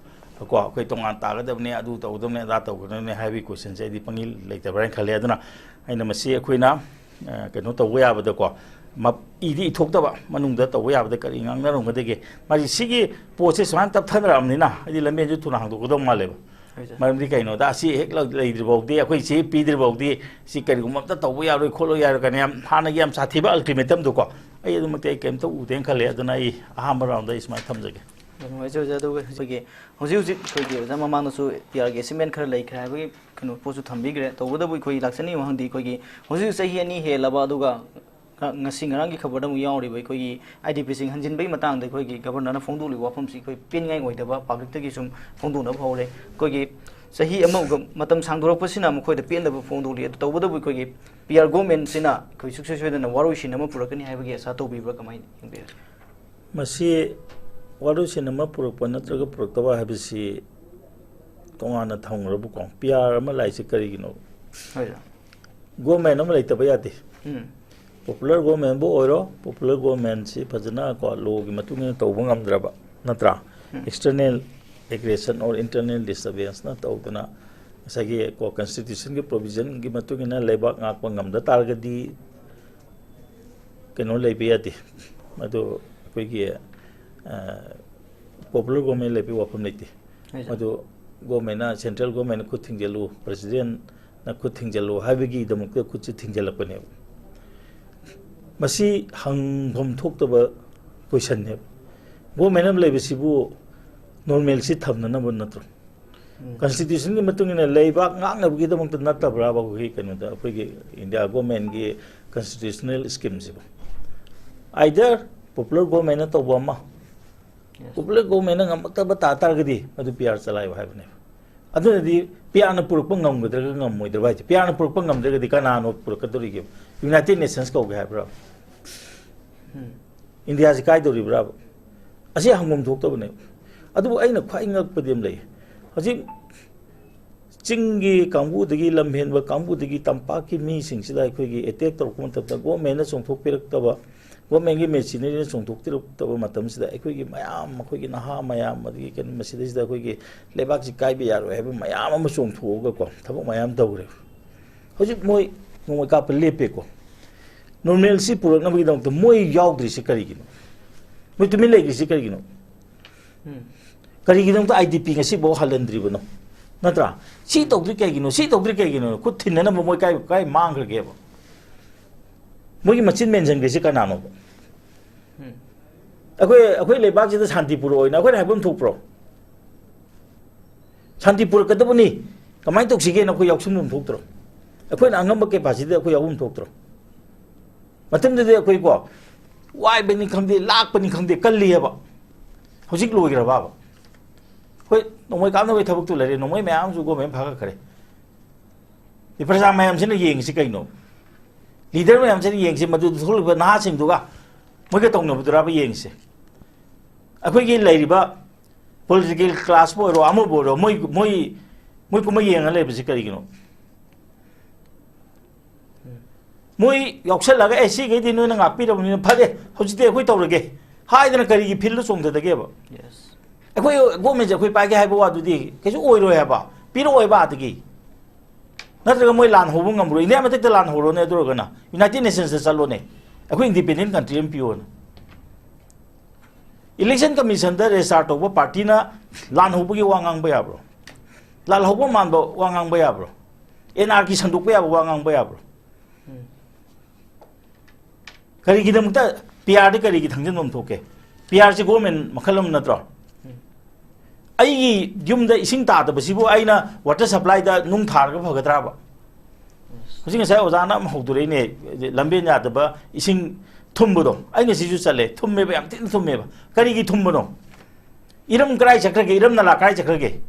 ꯀꯣ, ꯑꯩꯈꯣꯏ ꯇꯣꯉꯥꯟ ꯇꯥꯒꯗꯕꯅꯤ, ꯑꯗꯨ ꯇꯧꯒꯗꯕꯅꯤ, ꯑꯗꯥ ꯇꯧꯒꯗꯕꯅꯤ ꯍꯥꯏꯕꯒꯤ ꯀꯣꯏꯁꯟꯁꯦ ꯑꯩꯗꯤ ꯄꯪꯂꯩ ꯂꯩꯇꯕ꯭ꯔꯥ ꯍꯥꯏꯅ ꯈꯜꯂꯦ꯫ ꯑꯗꯨꯅ ꯑꯩꯅ ꯃꯁꯤ ꯑꯩꯈꯣꯏꯅ, ꯑ, ꯀꯩꯅꯣ ꯇꯧꯕ ꯌꯥꯕꯗꯀꯣ, ꯃꯞ-, ꯏꯗꯤ ꯏꯊꯣꯛꯇꯕ, ꯃꯅꯨꯡꯗ ꯇꯧꯕ ꯌꯥꯕꯗ ꯀꯔꯤ ꯉꯥꯡꯅꯔꯝꯒꯗꯒꯦ? ꯃꯥꯁꯤ ꯁꯤꯒꯤ ꯄꯣꯠꯁꯦ ꯁꯨꯃꯥꯏꯅ ꯇꯞꯊꯅꯔꯛꯑꯕꯅꯤꯅ ꯑꯩꯗꯤ ꯂꯝꯕꯦꯟꯁꯨ ꯊꯨꯅ ꯍꯥꯡꯗꯣꯛꯀꯗꯧ ꯃꯥꯜꯂꯦꯕ꯫ ꯍꯣꯏ, ꯁꯥꯔ꯫ ꯃꯔꯝꯗꯤ ꯀꯩꯅꯣꯗ, ꯑꯁꯤ ꯍꯦꯛ ꯂꯧ-, ꯂꯩꯗ꯭ꯔꯤꯐꯥꯎꯗꯤ, ꯑꯩꯈꯣꯏ ꯁꯤ ꯄꯤꯗ꯭ꯔꯤꯐꯥꯎꯗꯤ ꯁꯤ ꯀꯔꯤꯒꯨꯝꯕ ꯑꯝꯇ ꯇꯧꯕ ꯌꯥꯔꯣꯏ ꯈꯣꯠꯂꯣꯏ ꯌꯥꯔꯣꯏ ꯀꯥꯏꯅ ꯌꯥꯝ ꯍꯥꯟꯅꯒꯤ ꯌꯥꯝ ꯁꯥꯊꯤꯕ ꯑꯜꯇꯤꯃꯦꯇꯝꯗꯣꯀꯣ, ꯑꯩ ꯑꯗꯨꯃꯛꯇꯤ ꯑꯩ ꯀꯩꯝꯇ ꯎꯗꯦꯅ ꯈꯜꯂꯦ꯫ ꯑꯗꯨꯅ ꯑꯩ ꯑꯍꯥꯟꯕ ꯔꯥꯎꯟꯗ ꯑꯩ ꯁꯨꯃꯥꯏꯅ ꯊꯝꯖꯒꯦ꯫ ꯌꯥꯝ ꯅꯨꯡꯉꯥꯏꯖꯩ ꯑꯣꯖꯥ꯫ ꯑꯗꯨꯒ ꯑꯩꯈꯣꯏꯒꯤ ꯍꯧꯖꯤꯛ ꯍꯧꯖꯤꯛ ꯑꯩꯈꯣꯏꯒꯤ ꯑꯣꯖꯥ ꯃꯃꯥꯡꯗꯁꯨ ꯄꯤ ꯑꯥꯔꯒꯤ ꯑꯦꯆꯤꯞꯃꯦꯟ ꯈꯔ ꯂꯩꯈ꯭ꯔꯦ ꯍꯥꯏꯕꯒꯤ ꯀꯩꯅꯣ ꯄꯣꯠꯁꯨ ꯊꯝꯕꯤꯈ꯭ꯔꯦ꯫ ꯇꯧꯕꯇꯕꯨ ꯑꯩꯈꯣꯏ ꯂꯥꯛꯆꯅꯤꯡꯕ ꯋꯥꯍꯪꯗꯤ ꯑꯩꯈꯣꯏꯒꯤ ꯍꯧꯖꯤꯛ ꯆꯍꯤ ꯑꯅꯤ ꯍꯦꯜꯂꯕ, ꯑꯗꯨꯒ ꯉ-, ꯉꯁꯤ ꯉꯔꯥꯡꯒꯤ ꯈꯕꯔꯗ ꯑꯃꯨꯛ ꯌꯥꯎꯔꯤꯕ ꯑꯩꯈꯣꯏꯒꯤ ꯑꯥꯏ ꯗꯤ ꯄꯤꯁꯤꯡ ꯍꯟꯖꯤꯟꯕꯒꯤ ꯃꯇꯥꯡꯗ ꯑꯩꯈꯣꯏꯒꯤ ꯒꯕꯔꯅꯔꯅ ꯐꯣꯡꯗꯣꯛꯂꯤꯕ ꯋꯥꯐꯝꯁꯤ ꯑꯩꯈꯣꯏ ꯄꯦꯟꯅꯤꯡꯉꯥꯏ ꯑꯣꯏꯗꯕ, ꯄꯕ꯭ꯂꯤꯛꯇꯒꯤ ꯁꯨꯝ ꯐꯣꯡꯗꯣꯛꯅꯕ ꯍꯧꯔꯦ꯫ ꯑꯩꯈꯣꯏꯒꯤ ꯆꯍꯤ ꯑꯃꯒ ꯃꯇꯝ ꯁꯥꯡꯗꯣꯔꯛꯄꯁꯤꯅ ꯃꯈꯣꯏꯗ ꯄꯦꯟꯗꯕ ꯐꯣꯡꯗꯣꯛꯂꯤ꯫ ꯑꯗꯨ ꯇꯧꯕꯇꯕꯨ ꯑꯩꯈꯣꯏꯒꯤ ꯄꯤ ꯑꯥꯔ ꯒꯣꯚꯔꯟꯃꯦꯟꯁꯤꯅ ꯑꯩꯈꯣꯏ ꯁꯨꯡꯁꯣꯏ ꯁꯣꯏꯗꯅ ꯋꯥꯔꯣꯏꯁꯤꯟ ꯑꯃ ꯄꯨꯔꯛꯀꯅꯤ ꯍꯥꯏꯕꯒꯤ ꯑꯁꯥ ꯇꯧꯕꯤꯕ꯭ꯔꯥ, ꯀꯃꯥꯏꯅ ꯌꯦꯡꯕꯤꯔꯤ? ꯃꯁꯤ ꯋꯥꯔꯣꯏꯁꯤꯟ ꯑꯃ ꯄꯨꯔꯛꯄ ꯅꯠꯇ꯭ꯔꯒ ꯄꯨꯔꯛꯇꯕ ꯍꯥꯏꯕꯁꯤ ꯇꯣꯉꯥꯟꯅ ꯊꯝꯈ꯭ꯔꯕꯀꯣ꯫ ꯄꯤ ꯑꯥꯔ ꯑꯃ ꯂꯥꯛꯏꯁꯦ ꯀꯔꯤꯒꯤꯅꯣ? ꯍꯣꯏ, ꯁꯥꯔ꯫ ꯒꯣꯚꯔꯟꯃꯦꯟ ꯑꯃ ꯂꯩꯇꯕ ꯌꯥꯗꯦ꯫ ꯎꯝ꯫ ꯄꯣꯄꯨꯂꯔ ꯒꯣꯚꯔꯟꯃꯦꯟꯕꯨ ꯑꯣꯏꯔꯣ, ꯄꯣꯄꯨꯂꯔ ꯒꯣꯚꯔꯟꯃꯦꯟꯁꯤ ꯐꯖꯅ ꯀꯣ, ꯂꯣꯒꯤ ꯃꯇꯨꯡ ꯏꯟꯅ ꯇꯧꯕ ꯉꯝꯗ꯭ꯔꯕ, ꯅꯠꯇ꯭ꯔꯥ? ꯎꯝ꯫ External aggression or internal disturbanceꯅ ꯇꯧꯗꯅ ꯉꯁꯥꯏꯒꯤ ꯀꯣ, ꯀꯟꯁꯇꯤꯇ꯭ꯌꯨꯁꯟꯒꯤ ꯄ꯭ꯔꯣꯚꯤꯖꯟꯒꯤ ꯃꯇꯨꯡ ꯏꯟꯅ ꯂꯩꯕꯥꯛ ꯉꯥꯛꯄ ꯉꯝꯗ ꯇꯥꯔꯒꯗꯤ ꯀꯩꯅꯣ ꯂꯩꯕ ꯌꯥꯗꯦ꯫ ꯃꯗꯨ ꯑꯩꯈꯣꯏꯒꯤ, ꯑ, ꯄꯣꯄꯨꯂꯔ ꯒꯣꯚꯔꯟꯃꯦꯟ ꯂꯩꯕꯒꯤ ꯋꯥꯐꯝ ꯂꯩꯇꯦ꯫ ꯍꯣꯏ, ꯁꯥꯔ꯫ ꯃꯗꯨ ꯒꯣꯚꯔꯟꯃꯦꯟꯅ, ꯁꯦꯟꯇ꯭ꯔꯦꯜ ꯒꯣꯚꯔꯟꯃꯦꯟꯅ ꯈꯨꯠ ꯊꯤꯡꯖꯤꯜꯂꯨ, ꯄ꯭ꯔꯁꯤꯗꯦꯟꯠꯅ ꯈꯨꯠ ꯊꯤꯡꯖꯤꯜꯂꯨ ꯍꯥꯏꯕꯒꯤꯗꯃꯛꯇ ꯈꯨꯠꯁꯤ ꯊꯤꯡꯖꯤꯜꯂꯛꯄꯅꯦꯕ꯫ ꯃꯁꯤ ꯍꯪꯐꯝ ꯊꯣꯛꯇꯕ ꯀꯣꯏꯁꯟꯅꯦꯕ꯫ ꯒꯣꯚꯔꯟꯃꯦꯟ ꯑꯃ ꯂꯩꯕꯁꯤꯕꯨ ꯅꯣꯔꯃꯦꯜꯁꯤ ꯊꯝꯅꯅꯕ ꯅꯠꯇ꯭ꯔꯣ? ꯎꯝ꯫ ꯀꯟꯁꯇꯤꯇ꯭ꯌꯨꯁꯟꯒꯤ ꯃꯇꯨꯡ ꯏꯟꯅ ꯂꯩꯕꯥꯛ ꯉꯥꯛꯅꯕꯒꯤꯗꯃꯛꯇ ꯅꯠꯇꯕ꯭ꯔꯥꯕ ꯑꯩꯈꯣꯏꯒꯤ ꯀꯩꯅꯣꯗ, ꯑꯩꯈꯣꯏꯒꯤ ꯏꯟꯗꯤꯌꯥ ꯒꯣꯚꯔꯟꯃꯦꯟꯒꯤ ꯀꯟꯁꯇꯤꯇ꯭ꯌꯨꯁꯅꯦꯜ ꯁ꯭ꯀꯤꯝꯁꯤꯕꯨ? Either ꯄꯣꯄꯨꯂꯔ ꯒꯣꯚꯔꯟꯃꯦꯟꯅ ꯇꯧꯕ ꯑꯃ, ꯌꯦꯁ꯫ ꯄꯣꯄꯨꯂꯔ ꯒꯣꯚꯔꯟꯃꯦꯟꯅ ꯉꯝꯃꯛꯇꯕ ꯇꯥ ꯇꯥꯔꯒꯗꯤ ꯃꯗꯨ ꯄꯤ ꯑꯥꯔ ꯆꯂꯥꯏꯌꯨ ꯍꯥꯏꯕꯅꯦꯕ꯫ ꯑꯗꯨꯅꯗꯤ ꯄꯤ ꯑꯥꯔꯅ ꯄꯨꯔꯛꯄ ꯉꯝꯒꯗ꯭ꯔꯒ ꯉꯝꯃꯣꯏꯗ꯭ꯔꯕ ꯍꯥꯏꯁꯦ? ꯄꯤ ꯑꯥꯔꯅ ꯄꯨꯔꯛꯄ ꯉꯝꯗ꯭ꯔꯒꯗꯤ ꯀꯅꯥꯅꯣ ꯄꯨꯔꯛꯀꯗꯧꯔꯤꯒꯦ? ꯌꯨꯅꯥꯏꯇꯦꯠ ꯅꯦꯁꯟꯁ ꯀꯧꯒꯦ ꯍꯥꯏꯕ꯭ꯔꯥ? ꯏꯟꯗꯤꯌꯥꯁꯤ ꯀꯥꯏꯗꯧꯔꯤꯕ꯭ꯔꯥꯕ? ꯑꯁꯤ ꯍꯪꯐꯝ ꯊꯣꯛꯇꯕꯅꯦ꯫ ꯑꯗꯨꯕꯨ ꯑꯩꯅ ꯈ꯭ꯋꯥꯏ ꯉꯛꯄꯗꯤ ꯑꯃ ꯂꯩ꯫ ꯍꯧꯖꯤꯛ ꯆꯤꯡꯒꯤ ꯀꯥꯡꯕꯨꯗꯒꯤ, ꯂꯝꯍꯦꯟꯕ ꯀꯥꯡꯕꯨꯗꯒꯤ ꯇꯝꯄꯥꯛꯀꯤ ꯃꯤꯁꯤꯡꯁꯤꯗ ꯑꯩꯈꯣꯏꯒꯤ ꯑꯦꯇꯦꯛ ꯇꯧꯔꯛꯄ ꯃꯇꯝꯗ, ꯒꯣꯔꯃꯦꯟꯅ ꯆꯣꯡꯊꯣꯛꯄꯤꯔꯛꯇꯕ, ꯒꯣꯔꯃꯦꯟꯒꯤ ꯃꯦꯆꯤꯅꯔꯤꯅ ꯆꯣꯡꯊꯣꯛꯄꯤꯔꯛꯇꯕ ꯃꯇꯝꯁꯤꯗ, ꯑꯩꯈꯣꯏꯒꯤ ꯃꯌꯥꯝ, ꯑꯩꯈꯣꯏꯒꯤ ꯅꯍꯥ ꯃꯌꯥꯝ, ꯑꯗꯒꯤ ꯀꯩꯅꯣ, ꯃꯁꯤꯗꯩꯁꯤꯗ ꯑꯩꯈꯣꯏꯒꯤ ꯂꯩꯕꯥꯛꯁꯤ ꯀꯥꯏꯕ ꯌꯥꯔꯣꯏ ꯍꯥꯏꯕ ꯃꯌꯥꯝ ꯑꯃ ꯆꯣꯡꯊꯣꯛꯑꯒꯀꯣ, ꯊꯕꯛ ꯃꯌꯥꯝ ꯇꯧꯈ꯭ꯔꯦ꯫ ꯍꯧꯖꯤꯛ ꯃꯣꯏ ꯅꯣꯡꯃꯩ ꯀꯥꯞꯄ ꯂꯦꯞꯄꯦꯀꯣ꯫ ꯅꯣꯔꯃꯦꯜꯁꯤ ꯄꯨꯔꯛꯅꯕꯒꯤꯗꯃꯛꯇ ꯃꯣꯏ ꯌꯥꯎꯗ꯭ꯔꯤꯁꯤ ꯀꯔꯤꯒꯤꯅꯣ? ꯃꯣꯏ ꯇꯨꯃꯤꯟ ꯂꯩꯈ꯭ꯔꯤꯁꯤ ꯀꯔꯤꯒꯤꯅꯣ? ꯎꯝ꯫ ꯀꯔꯤꯒꯤꯗꯃꯛꯇ ꯑꯥꯏ ꯗꯤ ꯄꯤ ꯉꯁꯤꯐꯥꯎ ꯍꯜꯍꯟꯗ꯭ꯔꯤꯕꯅꯣ? ꯅꯠꯇ꯭ꯔꯥ? ꯁꯤ ꯇꯧꯗ꯭ꯔꯤ ꯀꯩꯒꯤꯅꯣ? ꯁꯤ ꯇꯧꯗ꯭ꯔꯤ ꯀꯩꯒꯤꯅꯣ? ꯈꯨꯠ ꯊꯤꯟꯅꯅꯕ ꯃꯣꯏ ꯀꯥꯏ, ꯀꯥꯏ ꯃꯥꯡꯈ꯭ꯔꯒꯦꯕ? ꯃꯣꯏꯒꯤ ꯃꯆꯤꯟ ꯃꯦꯟꯁꯤꯟꯈ꯭ꯔꯤꯁꯤ ꯀꯅꯥꯅꯣꯕ? ꯎꯝ꯫ ꯑꯩꯈꯣꯏ, ꯑꯩꯈꯣꯏ ꯂꯩꯕꯥꯛꯁꯤꯗ ꯁꯥꯟꯇꯤ ꯄꯨꯔꯛꯑꯣꯅ ꯑꯩꯈꯣꯏꯅ ꯍꯥꯏꯐꯝ ꯊꯣꯛꯄ꯭ꯔꯣ? ꯁꯥꯟꯇꯤ ꯄꯨꯔꯛꯀꯗꯕꯅꯤ, ꯀꯃꯥꯏꯅ ꯇꯧꯁꯤꯒꯦꯅ ꯑꯩꯈꯣꯏ ꯌꯥꯎꯁꯟꯐꯝ ꯊꯣꯛꯇ꯭ꯔꯣ? ꯑꯩꯈꯣꯏꯅ ꯑꯉꯝꯕ ꯀꯦꯄꯥꯁꯤꯇꯤꯗ ꯑꯩꯈꯣꯏ ꯌꯥꯎꯐꯝ ꯊꯣꯛꯇ꯭ꯔꯣ? ꯃꯇꯝꯗꯨꯗꯤ ꯑꯩꯈꯣꯏꯀꯣ, ꯋꯥꯏꯕꯅꯤ ꯈꯪꯗꯦ, ꯂꯥꯛꯄꯅꯤ ꯈꯪꯗꯦ, ꯀꯜꯂꯤꯑꯕ꯫ ꯍꯧꯖꯤꯛ ꯂꯣꯏꯈ꯭ꯔꯕꯕ? ꯑꯩꯈꯣꯏ ꯅꯣꯡꯃꯩ ꯀꯥꯞꯅꯕꯒꯤ ꯊꯕꯛꯇꯨ ꯂꯩꯔꯦ, ꯅꯣꯡꯃꯩ ꯃꯌꯥꯝꯁꯨ ꯒꯣꯔꯃꯦꯟ ꯐꯥꯒꯠꯈ꯭ꯔꯦ꯫ ꯁꯤ ꯄ꯭ꯔꯖꯥ ꯃꯌꯥꯝꯁꯤꯅ ꯌꯦꯡꯉꯤꯁꯤ ꯀꯩꯅꯣ? ꯂꯤꯗꯔ ꯃꯌꯥꯝꯁꯤꯅ ꯌꯦꯡꯉꯤꯁꯤ, ꯃꯗꯨꯗ ꯊꯣꯛꯂꯤꯕ ꯅꯍꯥꯁꯤꯡꯗꯨꯒ ꯃꯣꯏꯒ ꯇꯧꯅꯕꯗꯨꯔꯕ ꯌꯦꯡꯉꯤꯁꯦ? ꯑꯩꯈꯣꯏꯒꯤ ꯂꯩꯔꯤꯕ ꯄꯣꯂꯤꯇꯤꯀꯦꯜ ꯀ꯭ꯂꯥꯁꯄꯨ ꯑꯣꯏꯔꯣ, ꯑꯃꯕꯨ ꯑꯣꯏꯔꯣ, ꯃꯣꯏ, ꯃꯣꯏ, ꯃꯣꯏ ꯀꯨꯝꯍꯩ ꯌꯦꯡꯉ ꯂꯩꯕꯁꯤ ꯀꯔꯤꯒꯤꯅꯣ? ꯃꯣꯏ ꯌꯥꯎꯁꯜꯂꯒ, "ꯑꯦ, ꯁꯤꯈꯩꯗꯤ ꯅꯣꯏꯅ ꯉꯥꯛꯄꯤꯔꯕꯅꯤꯅ ꯐꯔꯦ, ꯍꯧꯖꯤꯛꯇꯤ ꯑꯩꯈꯣꯏ ꯇꯧꯔꯒꯦ" ꯍꯥꯏꯗꯅ ꯀꯔꯤꯒꯤ ꯐꯤꯜꯗ ꯆꯣꯡꯊꯗꯒꯦꯕ? Yes. ꯑꯩꯈꯣꯏ ꯒꯣꯔꯃꯦꯟꯁꯦ ꯑꯩꯈꯣꯏ ꯄꯥꯏꯒꯦ ꯍꯥꯏꯕ ꯋꯥꯗꯨꯗꯤ ꯀꯩꯁꯨ ꯑꯣꯏꯔꯣꯏ ꯍꯥꯏꯕ, ꯄꯤꯔꯛꯑꯣꯏꯕ ꯑꯥꯗꯒꯤ꯫ ꯅꯠꯇ꯭ꯔꯒ ꯃꯣꯏ ꯂꯥꯟ ꯍꯧꯕ ꯉꯝꯃꯔꯣꯏ, ꯏꯟꯗꯤꯌꯥ ꯃꯊꯛꯇ ꯂꯥꯟ ꯍꯧꯔꯣꯅꯦ, ꯑꯗꯨ ꯑꯣꯏꯔꯒꯅ ꯌꯨꯅꯥꯏꯇꯦꯗ ꯅꯦꯁꯟꯁꯇ ꯆꯠꯂꯣꯅꯦ, ꯑꯩꯈꯣꯏ ꯏꯟꯗꯤꯄꯦꯟꯗꯦꯟ ꯀꯟꯇ꯭ꯔꯤ ꯑꯃ ꯄꯤꯌꯣꯅ꯫ ꯏꯂꯦꯛꯁꯟ ꯀꯃꯤꯁꯟꯗ ꯔꯦꯖꯤꯁꯇꯥꯔ ꯇꯧꯕ ꯄꯥꯔꯇꯤꯅ ꯂꯥꯟ ꯍꯧꯕꯒꯤ ꯋꯥ ꯉꯥꯡꯕ ꯌꯥꯕ꯭ꯔꯣ? ꯂꯥꯟ ꯍꯧꯕ ꯃꯥꯟꯕ ꯋꯥ ꯉꯥꯡꯕ ꯌꯥꯕ꯭ꯔꯣ? ꯑꯦꯟ ꯑꯥꯔ ꯀꯤ ꯁꯟꯗꯣꯛꯄ ꯌꯥꯕ ꯋꯥ ꯉꯥꯡꯕ ꯌꯥꯕ꯭ꯔꯣ? ꯎꯝ꯫ ꯀꯔꯤꯒꯤꯗꯃꯛꯇ ꯄꯤ ꯑꯥꯔꯗꯤ ꯀꯔꯤꯒꯤ ꯊꯥꯡꯖꯤꯟꯐꯝ ꯊꯣꯛꯀꯦ? ꯄꯤ ꯑꯥꯔꯁꯤ ꯒꯣꯔꯃꯦꯟ ꯃꯈꯜ ꯑꯃ ꯅꯠꯇ꯭ꯔꯣ? ꯎꯝ꯫ ꯑꯩꯒꯤ ꯌꯨꯝꯗ ꯏꯁꯤꯡ ꯇꯥꯗꯕꯁꯤꯕꯨ ꯑꯩꯅ ꯋꯥꯇꯔ ꯁꯄ꯭ꯂꯥꯏꯗ ꯅꯨꯡ ꯊꯥꯔꯒ ꯐꯒꯗ꯭ꯔꯥꯕ? ꯍꯧꯖꯤꯛ ꯉꯁꯥꯏ ꯑꯣꯖꯥꯅ ꯑꯃ ꯍꯧꯗꯣꯔꯛꯏꯅꯦ, ꯂꯝꯕꯦꯟ ꯌꯥꯗꯕ, ꯏꯁꯤꯡ ꯊꯨꯝꯕꯗꯣ꯫ ꯑꯩ ꯉꯁꯤꯁꯨ ꯆꯠꯂꯦ, ꯊꯨꯝꯃꯦꯕ, ꯌꯥꯝ ꯊꯤꯅ ꯊꯨꯝꯃꯦꯕ꯫ ꯀꯔꯤꯒꯤ ꯊꯨꯝꯕꯅꯣ? ꯏꯔꯝ ꯀꯔꯥꯏ ꯆꯠꯈ꯭ꯔꯒꯦ? ꯏꯔꯝ ꯅꯂꯥ ꯀꯔꯥꯏ ꯆꯠꯈ꯭ꯔꯒꯦ?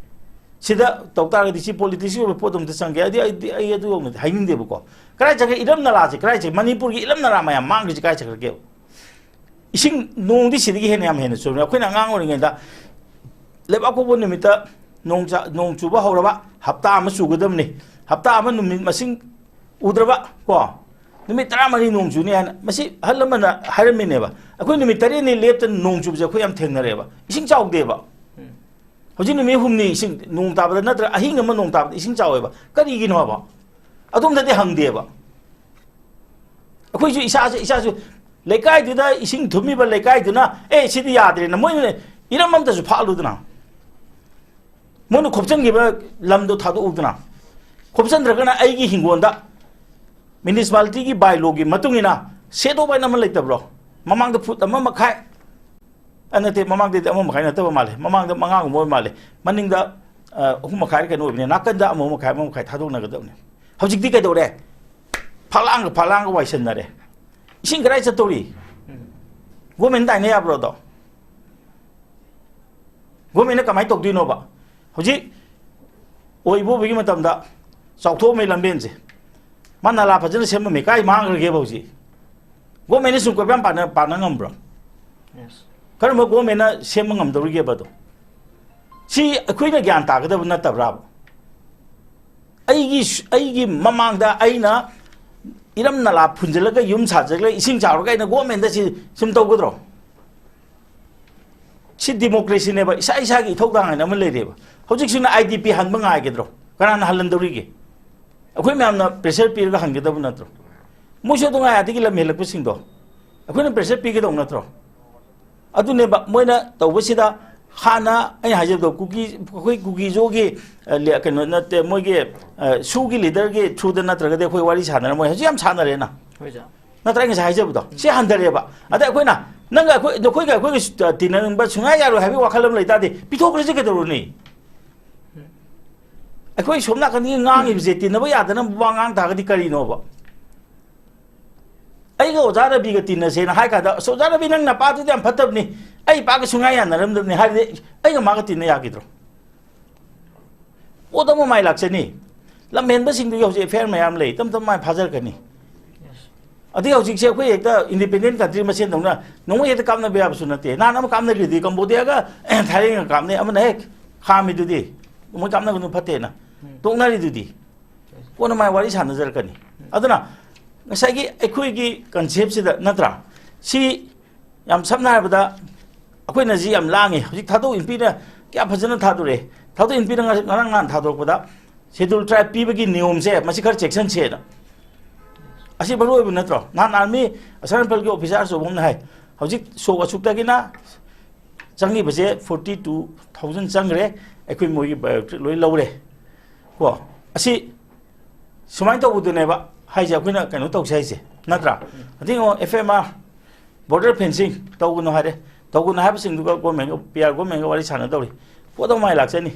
ꯁꯤꯗ ꯇꯧ ꯇꯥꯔꯒꯗꯤ ꯁꯤ ꯄꯣꯂꯤꯇꯤꯛꯁꯀꯤ ꯑꯣꯏꯕ ꯄꯣꯠ ꯑꯝꯇ ꯆꯪꯒꯦ꯫ ꯑꯩꯗꯤ, ꯑꯩꯗꯤ, ꯑꯩ ꯑꯗꯨ ꯌꯧꯅꯗꯤ ꯍꯥꯏꯅꯤꯡꯗꯦꯕꯀꯣ꯫ ꯀꯔꯥꯏ ꯆꯠꯈ꯭ꯔꯦ? ꯏꯔꯝ ꯅꯂꯥꯁꯦ ꯀꯔꯥꯏ ꯆꯠꯈ꯭ꯔꯦ? ꯃꯅꯤꯄꯨꯔꯒꯤ ꯏꯔꯝ ꯅꯂꯥ ꯃꯌꯥꯝ ꯃꯥꯡꯈ꯭ꯔꯤꯁꯦ ꯀꯔꯥꯏ ꯆꯠꯈ꯭ꯔꯒꯦꯕ? ꯏꯁꯤꯡ, ꯅꯣꯡꯗꯤ ꯁꯤꯗꯒꯤ ꯍꯦꯟꯅ ꯌꯥꯝ ꯍꯦꯟꯅ ꯆꯨꯔꯕꯅꯤ꯫ ꯑꯩꯈꯣꯏꯅ ꯑꯉꯥꯡ ꯑꯣꯏꯔꯤꯉꯩꯗ ꯂꯩꯕꯥꯛꯄꯣꯛꯄ ꯅꯨꯃꯤꯠꯇ ꯅꯣꯡ ꯆ-, ꯅꯣꯡ ꯆꯨꯕ ꯍꯧꯔꯕ, ꯍꯞꯇꯥ ꯑꯃ ꯆꯨꯒꯗꯕꯅꯤ, ꯍꯞꯇꯥ ꯑꯃ ꯅꯨꯃꯤꯠ ꯃꯁꯤꯡ ꯎꯗ꯭ꯔꯕ ꯀꯣ, ꯅꯨꯃꯤꯠ ꯇꯔꯥꯃꯔꯤ ꯅꯣꯡ ꯆꯨꯅꯤ ꯍꯥꯏꯅ, ꯃꯁꯤ ꯑꯍꯜ ꯂꯃꯟꯅ ꯍꯥꯏꯔꯝꯃꯤꯅꯦꯕ꯫ ꯑꯩꯈꯣꯏ ꯅꯨꯃꯤꯠ ꯇꯔꯦꯠꯅꯤ ꯂꯦꯞꯇꯅ ꯅꯣꯡ ꯆꯨꯕꯁꯦ ꯑꯩꯈꯣꯏ ꯌꯥꯝ ꯊꯦꯡꯅꯔꯦꯕ꯫ ꯏꯁꯤꯡ ꯆꯥꯎꯗꯦꯕ꯫ ꯍꯧꯖꯤꯛ ꯅꯨꯃꯤꯠ ꯍꯨꯝꯅꯤ ꯏꯁꯤꯡ, ꯅꯣꯡ ꯇꯥꯕꯗ ꯅꯠꯇ꯭ꯔ ꯑꯍꯤꯡ ꯑꯃ ꯅꯣꯡ ꯇꯥꯕꯗ ꯏꯁꯤꯡ ꯆꯥꯎꯋꯦꯕ꯫ ꯀꯔꯤꯒꯤꯅꯣ ꯍꯥꯏꯕ? ꯑꯗꯣꯝꯗꯗꯤ ꯍꯪꯗꯦꯕ꯫ ꯑꯩꯈꯣꯏꯁꯨ ꯏꯁꯥꯁꯦ, ꯏꯁꯥꯁꯨ ꯂꯩꯀꯥꯏꯗꯨꯗ ꯏꯁꯤꯡ ꯊꯨꯝꯃꯤꯕ ꯂꯩꯀꯥꯏꯗꯨꯅ, "ꯑꯦ, ꯁꯤꯗꯤ ꯌꯥꯗ꯭ꯔꯦꯅ", ꯃꯣꯏꯅ ꯏꯔꯝ ꯑꯝꯇꯁꯨ ꯐꯥꯛꯂꯨꯗꯅ꯫ ꯃꯣꯏꯅ ꯈꯣꯞꯆꯟꯈꯤꯕ ꯂꯝꯗꯣ ꯊꯥꯗꯣꯛꯎꯗꯅ꯫ ꯈꯣꯞꯆꯟꯗ꯭ꯔꯒꯅ ꯑꯩꯒꯤ ꯍꯤꯡꯒꯣꯜꯗ municipalityꯒꯤ bylaw ꯒꯤ ꯃꯇꯨꯡ ꯏꯟꯅ set off ꯍꯥꯏꯅ ꯑꯃ ꯂꯩꯇꯕ꯭ꯔꯣ? ꯃꯃꯥꯡꯗ ꯐꯨꯠ ꯑꯃ ꯃꯈꯥꯏ, ꯑ, ꯅꯠꯇꯦ, ꯃꯃꯥꯡꯗꯗꯤ ꯑꯃ ꯃꯈꯥꯏ ꯅꯠꯇꯕ ꯃꯥꯜꯂꯦ, ꯃꯃꯥꯡꯗ ꯃꯉꯥꯒꯨꯝꯕ ꯑꯣꯏ ꯃꯥꯜꯂꯦ, ꯃꯅꯤꯡꯗ, ꯑ, ꯑꯍꯨꯝ ꯃꯈꯥꯏ ꯀꯩꯅꯣ ꯑꯣꯏꯕꯅꯦ, ꯅꯥꯀꯟꯗ ꯑꯃ ꯃꯈꯥꯏ, ꯑꯃ ꯃꯈꯥꯏ ꯊꯥꯗꯣꯛꯅꯒꯗꯕꯅꯦ꯫ ꯍꯧꯖꯤꯛꯇꯤ ꯀꯩꯗꯧꯔꯦ? ꯐꯛꯂꯥꯡꯒ ꯐꯛꯂꯥꯡꯒ ꯋꯥꯏꯁꯟꯅꯔꯦ꯫ ꯏꯁꯤꯡ ꯀꯗꯥꯏ ꯆꯠꯇꯧꯔꯤ? Government ꯇꯥꯏꯅ ꯌꯥꯕ꯭ꯔꯣ ꯑꯗꯣ? Government ꯅ ꯀꯃꯥꯏꯅ ꯇꯧꯗꯣꯏꯅꯣꯕ? ꯍꯧꯖꯤꯛ ꯑꯣꯏꯕ ꯑꯣꯏꯕꯒꯤ ꯃꯇꯝꯗ ꯆꯥꯎꯊꯣꯛꯑꯝꯃꯤ ꯂꯝꯕꯦꯟꯁꯦ, ꯃꯥ ꯅꯂꯥ ꯐꯖꯅ ꯁꯦꯝꯃꯝꯃꯤ, ꯀꯥꯏ ꯃꯥꯡꯈ꯭ꯔꯒꯦꯕ ꯍꯧꯖꯤꯛ? Government ꯅ ꯁꯨꯝ ꯀꯣꯏꯄꯥꯟ ꯄꯥꯟꯅ, ꯄꯥꯟꯅ ꯉꯝꯕ꯭ꯔꯣ? Yes. ꯀꯔꯝꯕ government ꯅ ꯁꯦꯝꯕ ꯉꯝꯗꯧꯔꯤꯒꯦꯕ ꯑꯗꯣ? ꯁꯤ ꯑꯩꯈꯣꯏꯅ ꯒ꯭ꯌꯥꯟ ꯇꯥꯒꯗꯕ ꯅꯠꯇꯕ꯭ꯔꯥꯕ? ꯑꯩꯒꯤ ꯁ-, ꯑꯩꯒꯤ ꯃꯃꯥꯡꯗ ꯑꯩꯅ ꯏꯔꯝ ꯅꯂꯥ ꯐꯨꯟꯖꯤꯜꯂꯒ ꯌꯨꯝ ꯁꯥꯖꯤꯜꯂꯒ ꯏꯁꯤꯡ ꯆꯥꯎꯔꯒ ꯑꯩꯅ government ꯇ ꯁꯤ ꯁꯨꯝ ꯇꯧꯒꯗ꯭ꯔꯣ? ꯁꯤ democracy ꯅꯦꯕ, ꯏꯁꯥ ꯏꯁꯥꯒꯤ ꯏꯊꯧꯗꯥꯡ ꯍꯥꯏꯅ ꯑꯃ ꯂꯩꯔꯦꯕ꯫ ꯍꯧꯖꯤꯛꯁꯤꯅ I D P ꯍꯟꯕ ꯉꯥꯏꯒꯗ꯭ꯔꯣ? ꯀꯅꯥꯅ ꯍꯜꯍꯟꯗꯧꯔꯤꯒꯦ? ꯑꯩꯈꯣꯏ ꯃꯌꯥꯝꯅ pressure ꯄꯤꯔꯒ ꯍꯟꯒꯗꯕ ꯅꯠꯇ꯭ꯔꯣ? ꯃꯣꯏꯁꯨ ꯑꯗꯨ ꯉꯥꯏ ꯑꯗꯒꯤ ꯂꯝ ꯍꯦꯜꯂꯛꯄꯁꯤꯡꯗꯣ ꯑꯩꯈꯣꯏꯅ pressure ꯄꯤꯒꯗꯧ ꯅꯠꯇ꯭ꯔꯣ? ꯑꯗꯨꯅꯦꯕ ꯃꯣꯏꯅ ꯇꯧꯕꯁꯤꯗ, ꯍꯥꯟꯅ ꯑꯩꯅ ꯍꯥꯏꯖꯕꯗꯣ, ꯀꯨꯀꯤ, ꯑꯩꯈꯣꯏ ꯀꯨꯀꯤꯖꯣꯒꯤ, ꯑ, ꯂꯦ-, ꯀꯩꯅꯣ ꯅꯠꯇꯦ, ꯃꯣꯏꯒꯤ, ꯑ, ꯁꯨꯒꯤ leader ꯒꯤ through ꯗ ꯅꯠꯇ꯭ꯔꯒꯗꯤ ꯑꯩꯈꯣꯏ ꯋꯥꯔꯤ ꯁꯥꯟꯅꯔꯝꯃꯣꯏ꯫ ꯍꯧꯖꯤꯛ ꯌꯥꯝ ꯁꯥꯟꯅꯔꯦꯅ꯫ ꯍꯣꯏ, ꯁꯥꯔ꯫ ꯅꯠꯇ꯭ꯔ ꯑꯩ ꯉꯁꯥꯏ ꯍꯥꯏꯖꯕꯗꯣ? ꯁꯤ ꯍꯟꯊꯔꯦꯕ꯫ ꯑꯗ ꯑꯩꯈꯣꯏꯅ, ꯅꯪꯒ ꯑꯩꯈꯣꯏ, ꯅꯈꯣꯏꯒ ꯑꯩꯈꯣꯏꯒ ꯁꯨ-, ꯇꯤꯟꯅꯅꯤꯡꯕ ꯁꯨꯡꯌꯥ ꯌꯥꯔꯣꯏ ꯍꯥꯏꯕꯒꯤ ꯋꯥꯈꯜ ꯑꯃ ꯂꯩ ꯇꯥꯔꯗꯤ, ꯄꯤꯊꯣꯛꯈ꯭ꯔꯁꯤ ꯀꯩꯗꯧꯔꯨꯅꯤ? ꯑꯩꯈꯣꯏ ꯁꯣꯝ ꯅꯥꯀꯟꯗꯒꯤ ꯉꯥꯡꯉꯤꯕꯁꯦ, ꯇꯤꯟꯅꯕ ꯌꯥꯗꯅꯕ ꯋꯥ ꯉꯥꯡ ꯇꯥꯔꯒꯗꯤ ꯀꯔꯤꯅꯣꯕ? ꯑꯩꯒ ꯑꯣꯖꯥ ꯔꯕꯤꯒ ꯇꯤꯟꯅꯁꯦꯅ ꯍꯥꯏ ꯀꯥꯟꯗ, "ꯑꯁ, ꯑꯣꯖꯥ ꯔꯕꯤ, ꯅꯪ ꯅꯄꯥꯗꯨꯗꯤ ꯌꯥꯝ ꯐꯠꯇꯕꯅꯤ, ꯑꯩ ꯏꯄꯥꯒ ꯁꯨꯡꯌꯥ ꯌꯥꯅꯔꯝꯗꯕꯅꯤ" ꯍꯥꯏꯔꯗꯤ, ꯑꯩꯒ ꯃꯥꯒ ꯇꯤꯟꯅ ꯌꯥꯈꯤꯗ꯭ꯔꯣ? ꯄꯣꯠ ꯑꯃ ꯃꯥꯏ ꯂꯥꯛꯆꯅꯤ꯫ ꯂꯝꯍꯦꯟꯕꯁꯤꯡꯗꯨꯒꯤ ꯍꯧꯖꯤꯛ F I R ꯃꯌꯥꯝ ꯂꯩ, ꯇꯞ ꯇꯞ ꯃꯥꯏ ꯐꯥꯖꯔꯛꯀꯅꯤ꯫ ꯑꯗꯩ ꯍꯧꯖꯤꯛꯁꯦ ꯑꯩꯈꯣꯏ ꯍꯦꯛꯇ ꯏꯟꯗꯤꯄꯦꯟꯗꯦꯟ ꯀꯟꯇ꯭ꯔꯤ ꯃꯁꯦꯟꯗꯧꯅ ꯅꯣꯡꯃꯩ ꯍꯦꯛꯇ ꯀꯥꯞꯅꯕ ꯌꯥꯕꯁꯨ ꯅꯠꯇꯦ꯫ ꯅꯍꯥꯟ ꯑꯃ ꯀꯥꯞꯅꯈ꯭ꯔꯤꯗꯤ ꯀꯝꯕꯣꯗꯤꯌꯥꯒ ꯊꯥꯏꯂꯦꯟꯒ ꯀꯥꯞꯅꯩ, ꯑꯃꯅ ꯍꯦꯛ ꯈꯥꯝꯃꯤꯗꯨꯗꯤ, ꯅꯣꯡꯃꯩ ꯀꯥꯞꯅꯒꯅꯨ ꯐꯠꯇꯦꯅ ꯇꯣꯛꯅꯔꯤꯗꯨꯗꯤ꯫ ꯀꯣꯟꯅ ꯃꯥꯏ ꯋꯥꯔꯤ ꯁꯥꯟꯅꯖꯔꯛꯀꯅꯤ꯫ ꯑꯗꯨꯅ ꯉꯁꯥꯏꯒꯤ ꯑꯩꯈꯣꯏꯒꯤ ꯀꯟꯁꯦꯞꯁꯤꯗ ꯅꯠꯇ꯭ꯔꯥ, ꯁꯤ ꯌꯥꯝ ꯁꯝꯅ ꯍꯥꯏꯔꯕꯗ ꯑꯩꯈꯣꯏꯅ ꯁꯤ ꯌꯥꯝ ꯂꯥꯡꯉꯤ꯫ ꯍꯧꯖꯤꯛ ꯊꯥꯗꯣꯛ ꯏꯟꯄꯤꯅ ꯀꯌꯥ ꯐꯖꯅ ꯊꯥꯗꯣꯔꯛꯑꯦ꯫ ꯊꯥꯗꯣꯛ ꯏꯟꯄꯤꯅ ꯉꯔꯥꯡ ꯉꯔꯥꯡ ꯅꯍꯥꯟ ꯊꯥꯗꯣꯔꯛꯄꯗ ꯁꯦꯗꯨꯜ ꯇ꯭ꯔꯥꯏꯕ ꯄꯤꯕꯒꯤ ꯅꯤꯌꯣꯝꯁꯦ ꯃꯁꯤ ꯈꯔ ꯆꯦꯛꯁꯟꯁꯦꯅ꯫ ꯑꯁꯤ ꯃꯔꯨ ꯑꯣꯏꯕ ꯅꯠꯇ꯭ꯔꯣ? ꯅꯍꯥꯟ ꯑꯥꯔꯃꯤ ꯑꯁꯥꯝ ꯔꯥꯏꯐꯜꯒꯤ ꯑꯣꯐꯤꯁꯥꯔ ꯑꯆꯧꯕ ꯑꯃꯅ ꯍꯥꯏ, ꯍꯧꯖꯤꯛ ꯁꯣꯛ ꯑꯁꯨꯛꯇꯒꯤꯅ ꯆꯪꯉꯤꯕꯁꯦ ꯐꯣꯔꯇꯤ ꯇꯨ ꯊꯥꯎꯖꯟ ꯆꯪꯈ꯭ꯔꯦ, ꯑꯩꯈꯣꯏ ꯃꯣꯏꯒꯤ ꯕꯥꯏꯑꯣꯃꯦꯇ꯭ꯔꯤꯛ ꯂꯣꯏ ꯂꯧꯔꯦ ꯀꯣ꯫ ꯑꯁꯤ ꯁꯨꯃꯥꯏꯅ ꯇꯧꯕꯗꯨꯅꯦꯕ ꯍꯥꯏꯁꯦ, ꯑꯩꯈꯣꯏꯅ ꯀꯩꯅꯣ ꯇꯧꯁꯦ ꯍꯥꯏꯁꯦ, ꯅꯠꯇ꯭ꯔꯥ? ꯑꯗꯒꯤ ꯑꯃꯨꯛ F M R, border fencing ꯇꯧꯒꯅꯨ ꯍꯥꯏꯔꯦ꯫ ꯇꯧꯒꯅꯨ ꯍꯥꯏꯕꯁꯤꯡꯗꯨꯒ ꯒꯣꯔꯃꯦꯟꯒ, ꯄꯤ ꯑꯥꯔ ꯒꯣꯔꯃꯦꯟꯒ ꯋꯥꯔꯤ ꯁꯥꯟꯅꯗꯧꯔꯤ꯫ ꯄꯣꯠ ꯑꯃ ꯃꯥꯏ ꯂꯥꯛꯆꯅꯤ꯫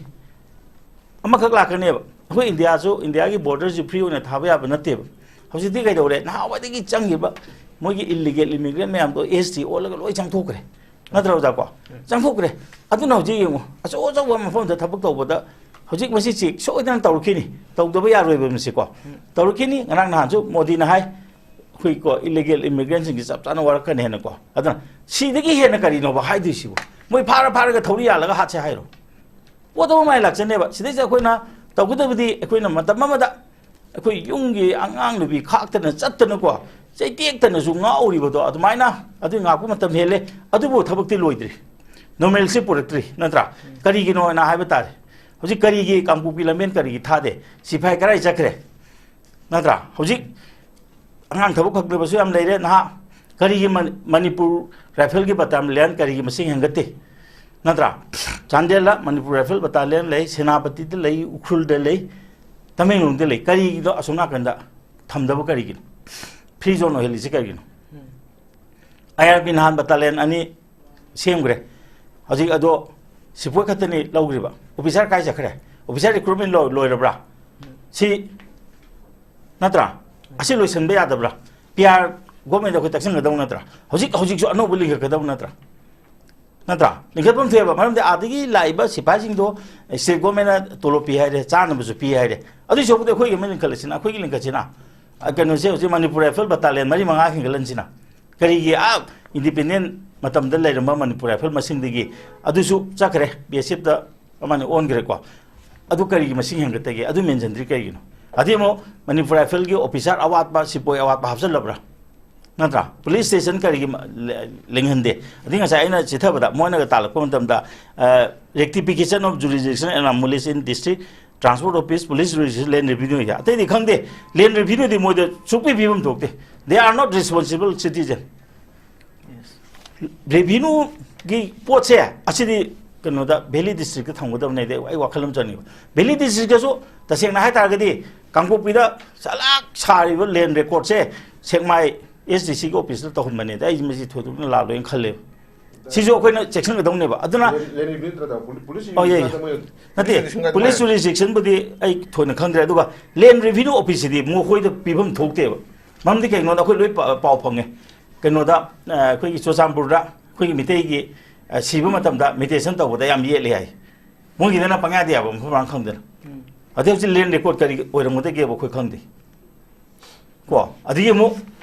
ꯑꯃꯈꯛ ꯂꯥꯛꯀꯅꯦꯕ꯫ ꯑꯩꯈꯣꯏ ꯏꯟꯗꯤꯌꯥꯁꯨ, ꯏꯟꯗꯤꯌꯥꯒꯤ ꯕꯣꯔꯗꯔꯁꯤ ꯐ꯭ꯔꯤ ꯑꯣꯏꯅ ꯊꯥꯕ ꯌꯥꯕ ꯅꯠꯇꯦꯕ꯫ ꯍꯧꯖꯤꯛꯇꯤ ꯀꯩꯗꯧꯔꯦ? ꯅꯍꯥꯟꯋꯥꯏꯗꯒꯤ ꯆꯪꯈꯤꯕ ꯃꯣꯏꯒꯤ ꯏꯜꯂꯤꯒꯦꯜ ꯏꯃꯤꯒ꯭ꯔꯦꯟ ꯃꯌꯥꯝꯗꯣ ꯑꯦꯁ ꯇꯤ ꯑꯣꯜꯂꯒ ꯂꯣꯏ ꯆꯪꯊꯣꯛꯈ꯭ꯔꯦ꯫ ꯅꯠꯇ꯭ꯔꯣ, ꯑꯣꯖꯥ ꯀꯣ? ꯆꯪꯊꯣꯛꯈ꯭ꯔꯦ꯫ ꯑꯗꯨꯅ ꯍꯧꯖꯤꯛ ꯌꯦꯡꯉꯨ, ꯑꯆꯧ ꯑꯆꯧꯕ ꯃꯐꯝꯗ ꯊꯕꯛ ꯇꯧꯕꯗ ꯍꯧꯖꯤꯛ ꯃꯁꯤ ꯆꯦꯛ ꯁꯣꯏꯗꯅ ꯇꯧꯔꯛꯈꯤꯅꯤ꯫ ꯇꯧꯗꯕ ꯌꯥꯔꯣꯏꯕ ꯃꯁꯤ ꯀꯣ꯫ ꯇꯧꯔꯛꯈꯤꯅꯤ꯫ ꯉꯔꯥꯡ ꯅꯍꯥꯟꯁꯨ ꯃꯣꯗꯤꯅ ꯍꯥꯏ, ꯑꯩꯈꯣꯏ ꯀꯣ, ꯏꯜꯂꯤꯒꯦꯜ ꯏꯃꯤꯒ꯭ꯔꯦꯟꯁꯤꯡꯁꯤ ꯆꯞ ꯆꯥꯅ ꯋꯥꯔꯛꯀꯅꯤ ꯍꯥꯏꯅ ꯀꯣ꯫ ꯑꯗꯨꯅ ꯁꯤꯗꯒꯤ ꯍꯦꯟꯅ ꯀꯔꯤꯅꯣꯕ ꯍꯥꯏꯗꯣꯏꯁꯤꯕꯨ? ꯃꯣꯏ ꯐꯥꯔ ꯐꯥꯔꯒ ꯊꯧꯔꯤ ꯌꯥꯜꯂꯒ ꯍꯥꯠꯁꯦ ꯍꯥꯏꯔꯣ? ꯄꯣꯠ ꯑꯃ ꯃꯥꯏ ꯂꯥꯛꯆꯅꯦꯕ꯫ ꯁꯤꯗꯩꯁꯤꯗ ꯑꯩꯈꯣꯏꯅ ꯇꯧꯒꯗꯕꯗꯤ, ꯑꯩꯈꯣꯏꯅ ꯃꯇꯝ ꯑꯃꯗ ꯑꯩꯈꯣꯏ ꯌꯨꯝꯒꯤ ꯑꯉꯥꯡ ꯅꯨꯄꯤ ꯈꯥꯛꯇꯅ ꯆꯠꯇꯅꯀꯣ, ꯆꯩꯇꯦꯛꯇꯅꯁꯨ ꯉꯥꯛꯎꯔꯤꯕꯗꯣ ꯑꯗꯨꯃꯥꯏꯅ, ꯑꯗꯨ ꯉꯥꯛꯄ ꯃꯇꯝ ꯍꯦꯜꯂꯦ꯫ ꯑꯗꯨꯕꯨ ꯊꯕꯛꯇꯤ ꯂꯣꯏꯗ꯭ꯔꯤ, ꯅꯣꯔꯃꯦꯜꯁꯤ ꯄꯨꯔꯛꯇ꯭ꯔꯤ, ꯅꯠꯇ꯭ꯔꯥ? ꯀꯔꯤꯒꯤꯅꯣ ꯍꯥꯏꯅ ꯍꯥꯏꯕ ꯇꯥꯔꯦ꯫ ꯍꯧꯖꯤꯛ ꯀꯔꯤꯒꯤ ꯀꯥꯡꯄꯣꯛꯄꯤ ꯂꯝꯕꯦꯟ ꯀꯔꯤꯒꯤ ꯊꯥꯗꯦ? ꯁꯤꯐꯥꯏ ꯀꯔꯥꯏ ꯆꯠꯈ꯭ꯔꯦ? ꯅꯠꯇ꯭ꯔꯥ? ꯍꯧꯖꯤꯛ ꯑꯉꯥꯡ ꯊꯕꯛ ꯐꯪꯗꯕꯁꯨ ꯌꯥꯝ ꯂꯩꯔꯦ, ꯅꯍꯥ꯫ ꯀꯔꯤꯒꯤ ꯃꯅꯤ-, ꯃꯅꯤꯄꯨꯔ ꯔꯥꯏꯐꯜꯒꯤ ꯕꯇꯥꯂꯤꯌꯟ ꯀꯔꯤꯒꯤ ꯃꯁꯤꯡ ꯍꯦꯟꯒꯠꯇꯦ? ꯅꯠꯇ꯭ꯔꯥ? ꯆꯥꯟꯗꯦꯜꯗ ꯃꯅꯤꯄꯨꯔ ꯔꯥꯏꯐꯜ ꯕꯇꯥꯂꯤꯌꯟ ꯂꯩ, ꯁꯦꯅꯥꯄꯇꯤꯗ ꯂꯩ, ꯎꯈ꯭ꯔꯨꯜꯗ ꯂꯩ, ꯇꯃꯦꯡꯂꯣꯡꯗ ꯂꯩ꯫ ꯀꯔꯤꯒꯤꯅꯣ ꯑꯁꯣꯝ ꯅꯥꯀꯟꯗ ꯊꯝꯗꯕ ꯀꯔꯤꯒꯤꯅꯣ? ꯐ꯭ꯔꯤ ꯖꯣꯟ ꯑꯣꯏꯍꯜꯂꯤꯁꯤ ꯀꯔꯤꯒꯤꯅꯣ? ꯑꯥꯏ ꯑꯥꯔ ꯕꯤ ꯅꯍꯥꯟ ꯕꯇꯥꯂꯤꯌꯟ ꯑꯅꯤ ꯁꯦꯝꯈ꯭ꯔꯦ꯫ ꯍꯧꯖꯤꯛ ꯑꯗꯣ ꯁꯤꯄꯣꯏ ꯈꯛꯇꯅꯤ ꯂꯧꯈ꯭ꯔꯤꯕ꯫ ꯑꯣꯐꯤꯁꯥꯔ ꯀꯥꯏ ꯆꯠꯈ꯭ꯔꯦ? ꯑꯣꯐꯤꯁꯥꯔ ꯔꯤꯀ꯭ꯔꯨꯠꯃꯦꯟ ꯂꯣꯏ-, ꯂꯣꯏꯔꯕ꯭ꯔꯥ? ꯁꯤ ꯅꯠꯇ꯭ꯔꯥ? ꯑꯁꯤ ꯂꯣꯏꯁꯤꯟꯕ ꯌꯥꯗꯕ꯭ꯔꯥ? ꯄꯤ ꯑꯥꯔ ꯒꯣꯔꯃꯦꯟꯗ ꯑꯩꯈꯣꯏ ꯇꯛꯁꯤꯟꯒꯗꯧ ꯅꯠꯇ꯭ꯔꯥ? ꯍꯧꯖꯤꯛ, ꯍꯧꯖꯤꯛꯁꯨ ꯑꯅꯧꯕ ꯂꯤꯡꯈꯠꯀꯗꯧ ꯅꯠꯇ꯭ꯔꯥ? ꯅꯠꯇ꯭ꯔꯥ? ꯂꯤꯡꯈꯠꯐꯝ ꯊꯣꯛꯑꯦꯕ꯫ ꯃꯔꯝꯗꯤ ꯑꯥꯗꯒꯤ ꯂꯥꯛꯏꯕ ꯁꯤꯐꯥꯏꯁꯤꯡꯗꯣ ꯁ꯭ꯇꯦꯠ ꯒꯣꯔꯃꯦꯟꯅ ꯇꯣꯂꯣꯞ ꯄꯤ ꯍꯥꯏꯔꯦ, ꯆꯥꯅꯕꯁꯨ ꯄꯤ ꯍꯥꯏꯔꯦ꯫ ꯑꯗꯨꯏ ꯁꯔꯨꯛꯄꯨꯗꯤ ꯑꯩꯈꯣꯏꯒꯤ ꯑꯃ ꯂꯤꯡꯈꯠꯂꯁꯤꯅ, ꯑꯩꯈꯣꯏꯒꯤ ꯂꯤꯡꯈꯠꯁꯤꯅ꯫ ꯑ, ꯀꯩꯅꯣꯁꯦ ꯍꯧꯖꯤꯛ ꯃꯅꯤꯄꯨꯔ ꯔꯥꯏꯐꯜ ꯕꯇꯥꯂꯤꯌꯟ ꯃꯔꯤ ꯃꯉꯥ ꯍꯦꯟꯒꯠꯍꯟꯁꯤꯅ꯫ ꯀꯔꯤꯒꯤ ꯑꯥ ꯏꯟꯗꯤꯄꯦꯟꯗꯦꯟ ꯃꯇꯝꯗ ꯂꯩꯔꯝꯕ ꯃꯅꯤꯄꯨꯔ ꯔꯥꯏꯐꯜ ꯃꯁꯤꯡꯗꯒꯤ ꯑꯗꯨꯁꯨ ꯆꯠꯈ꯭ꯔꯦ, ꯕꯤ ꯑꯦꯁ ꯑꯦꯐꯇ ꯑꯃꯅ ꯑꯣꯟꯈ꯭ꯔꯦꯀꯣ꯫ ꯑꯗꯨ ꯀꯔꯤꯒꯤ ꯃꯁꯤꯡ ꯍꯦꯟꯒꯠꯇꯒꯦ? ꯑꯗꯨ ꯃꯦꯟꯁꯤꯟꯗ꯭ꯔꯤ ꯀꯩꯒꯤꯅꯣ? ꯑꯗꯩ ꯑꯃꯨꯛ ꯃꯅꯤꯄꯨꯔ ꯔꯥꯏꯐꯜꯒꯤ ꯑꯣꯐꯤꯁꯥꯔ ꯑꯋꯥꯠꯄ, ꯁꯤꯄꯣꯏ ꯑꯋꯥꯠꯄ ꯍꯥꯞꯆꯜꯂꯕ꯭ꯔꯥ? ꯅꯠꯇ꯭ꯔꯥ? ꯄꯨꯂꯤꯁ ꯁ꯭ꯇꯦꯁꯟ ꯀꯔꯤꯒꯤ ꯃ-, ꯂꯦ-, ꯂꯦꯡꯍꯟꯗꯦ? ꯑꯗꯩ ꯉꯁꯥꯏ ꯑꯩꯅ ꯆꯤꯊꯕꯗ ꯃꯣꯏꯅꯒ ꯇꯥꯜꯂꯛꯄ ꯃꯇꯝꯗ, ꯑ, rectification of jurisdiction anomalies in district transport office, police jurisdiction, land revenue ꯍꯥꯏ꯫ ꯑꯇꯩꯗꯤ ꯈꯪꯗꯦ꯫ Land revenueꯗꯤ ꯃꯣꯏꯗ ꯁꯨꯛꯄꯤ ꯄꯤꯐꯝ ꯊꯣꯛꯇꯦ꯫ They are not responsible citizen꯫ Revenueꯒꯤ ꯄꯣꯠꯁꯦ ꯑꯁꯤꯗꯤ ꯀꯩꯅꯣꯗ, ꯚꯦꯂꯤ ꯗꯤꯁꯇ꯭ꯔꯤꯛꯇ ꯊꯝꯒꯗꯕꯅꯦ, ꯑꯩ ꯋꯥꯈꯜ ꯑꯃ ꯆꯪꯉꯤꯕ꯫ ꯚꯦꯂꯤ ꯗꯤꯁꯇ꯭ꯔꯤꯛꯇꯁꯨ ꯇꯁꯦꯡꯅ ꯍꯥꯏꯇꯥꯔꯒꯗꯤ ꯀꯥꯡꯄꯣꯛꯄꯤꯗ ꯆꯂꯥꯛ ꯁꯥꯔꯤꯕ ꯂꯦꯟ ꯔꯦꯀꯣꯔꯠꯁꯦ ꯁꯦꯛꯃꯥꯏ ꯑꯦꯁ ꯗꯤ ꯁꯤꯒꯤ ꯑꯣꯐꯤꯁꯇ ꯇꯧꯍꯟꯕꯅꯦꯗ꯫ ꯑꯩ ꯃꯁꯤ ꯊꯣꯏꯗꯣꯛꯅ ꯂꯥꯜꯂꯣꯏꯅ ꯈꯜꯂꯦꯕ꯫ ꯁꯤꯁꯨ ꯑꯩꯈꯣꯏꯅ ꯆꯦꯛꯁꯤꯟꯒꯗꯧꯅꯦꯕ꯫ ꯑꯗꯨꯅ ꯂꯦꯟ ꯔꯤꯚꯤꯌꯨ ꯅꯠꯇ꯭ꯔꯒ ꯄꯨꯂꯤ-, ꯄꯨꯂꯤꯁ ꯑꯣ, ꯌꯥꯏ, ꯌꯥꯏ꯫ ꯌꯨꯅꯤꯠꯇ ꯃꯣꯏ ꯅꯠꯇꯦ, ꯄꯨꯂꯤꯁ ꯌꯨꯅꯤꯠ ꯄꯨꯂꯤꯁ ꯁꯤꯡꯒꯠꯄ ꯖꯨꯔꯤꯁꯗꯤꯛꯁꯟꯕꯨꯗꯤ ꯑꯩ ꯊꯣꯏꯅ ꯈꯪꯗ꯭ꯔꯦ, ꯑꯗꯨꯒ ꯂꯦꯟ ꯔꯤꯚꯤꯅ꯭ꯌꯨ ꯑꯣꯐꯤꯁꯁꯤꯗꯤ ꯃꯈꯣꯏꯗ ꯄꯤꯐꯝ ꯊꯣꯛꯇꯦꯕ꯫ ꯃꯔꯝꯗꯤ ꯀꯩꯒꯤꯅꯣꯗ ꯑꯩꯈꯣꯏ ꯂꯣꯏ ꯄꯥ-, ꯄꯥꯎ ꯐꯪꯉꯦ꯫ ꯀꯩꯅꯣꯗ, ꯑ, ꯑꯩꯈꯣꯏꯒꯤ ꯆꯨꯔꯆꯥꯟꯄꯨꯔꯗ ꯑꯩꯈꯣꯏꯒꯤ ꯃꯤꯇꯩꯒꯤ, ꯑ, ꯁꯤꯕ ꯃꯇꯝꯗ mediation ꯇꯧꯕꯗ ꯌꯥꯝ ꯌꯦꯠꯂꯤ ꯍꯥꯏ꯫ ꯃꯣꯏꯒꯤꯗꯅ ꯄꯪꯌꯥꯗ ꯌꯥꯕ ꯃꯐꯝ ꯃꯔꯥꯡ ꯈꯪꯗꯅ꯫ ꯎꯝ꯫ ꯑꯗꯩ ꯍꯧꯖꯤꯛ ꯂꯦꯟ ꯔꯦꯀꯣꯔꯠ ꯀꯔꯤ ꯑꯣꯏꯔꯝꯒꯗꯒꯦꯕ ꯑꯩꯈꯣꯏ ꯈꯪꯗꯦ꯫ ꯀꯣ, ꯑꯗꯒꯤ ꯑꯃꯨꯛ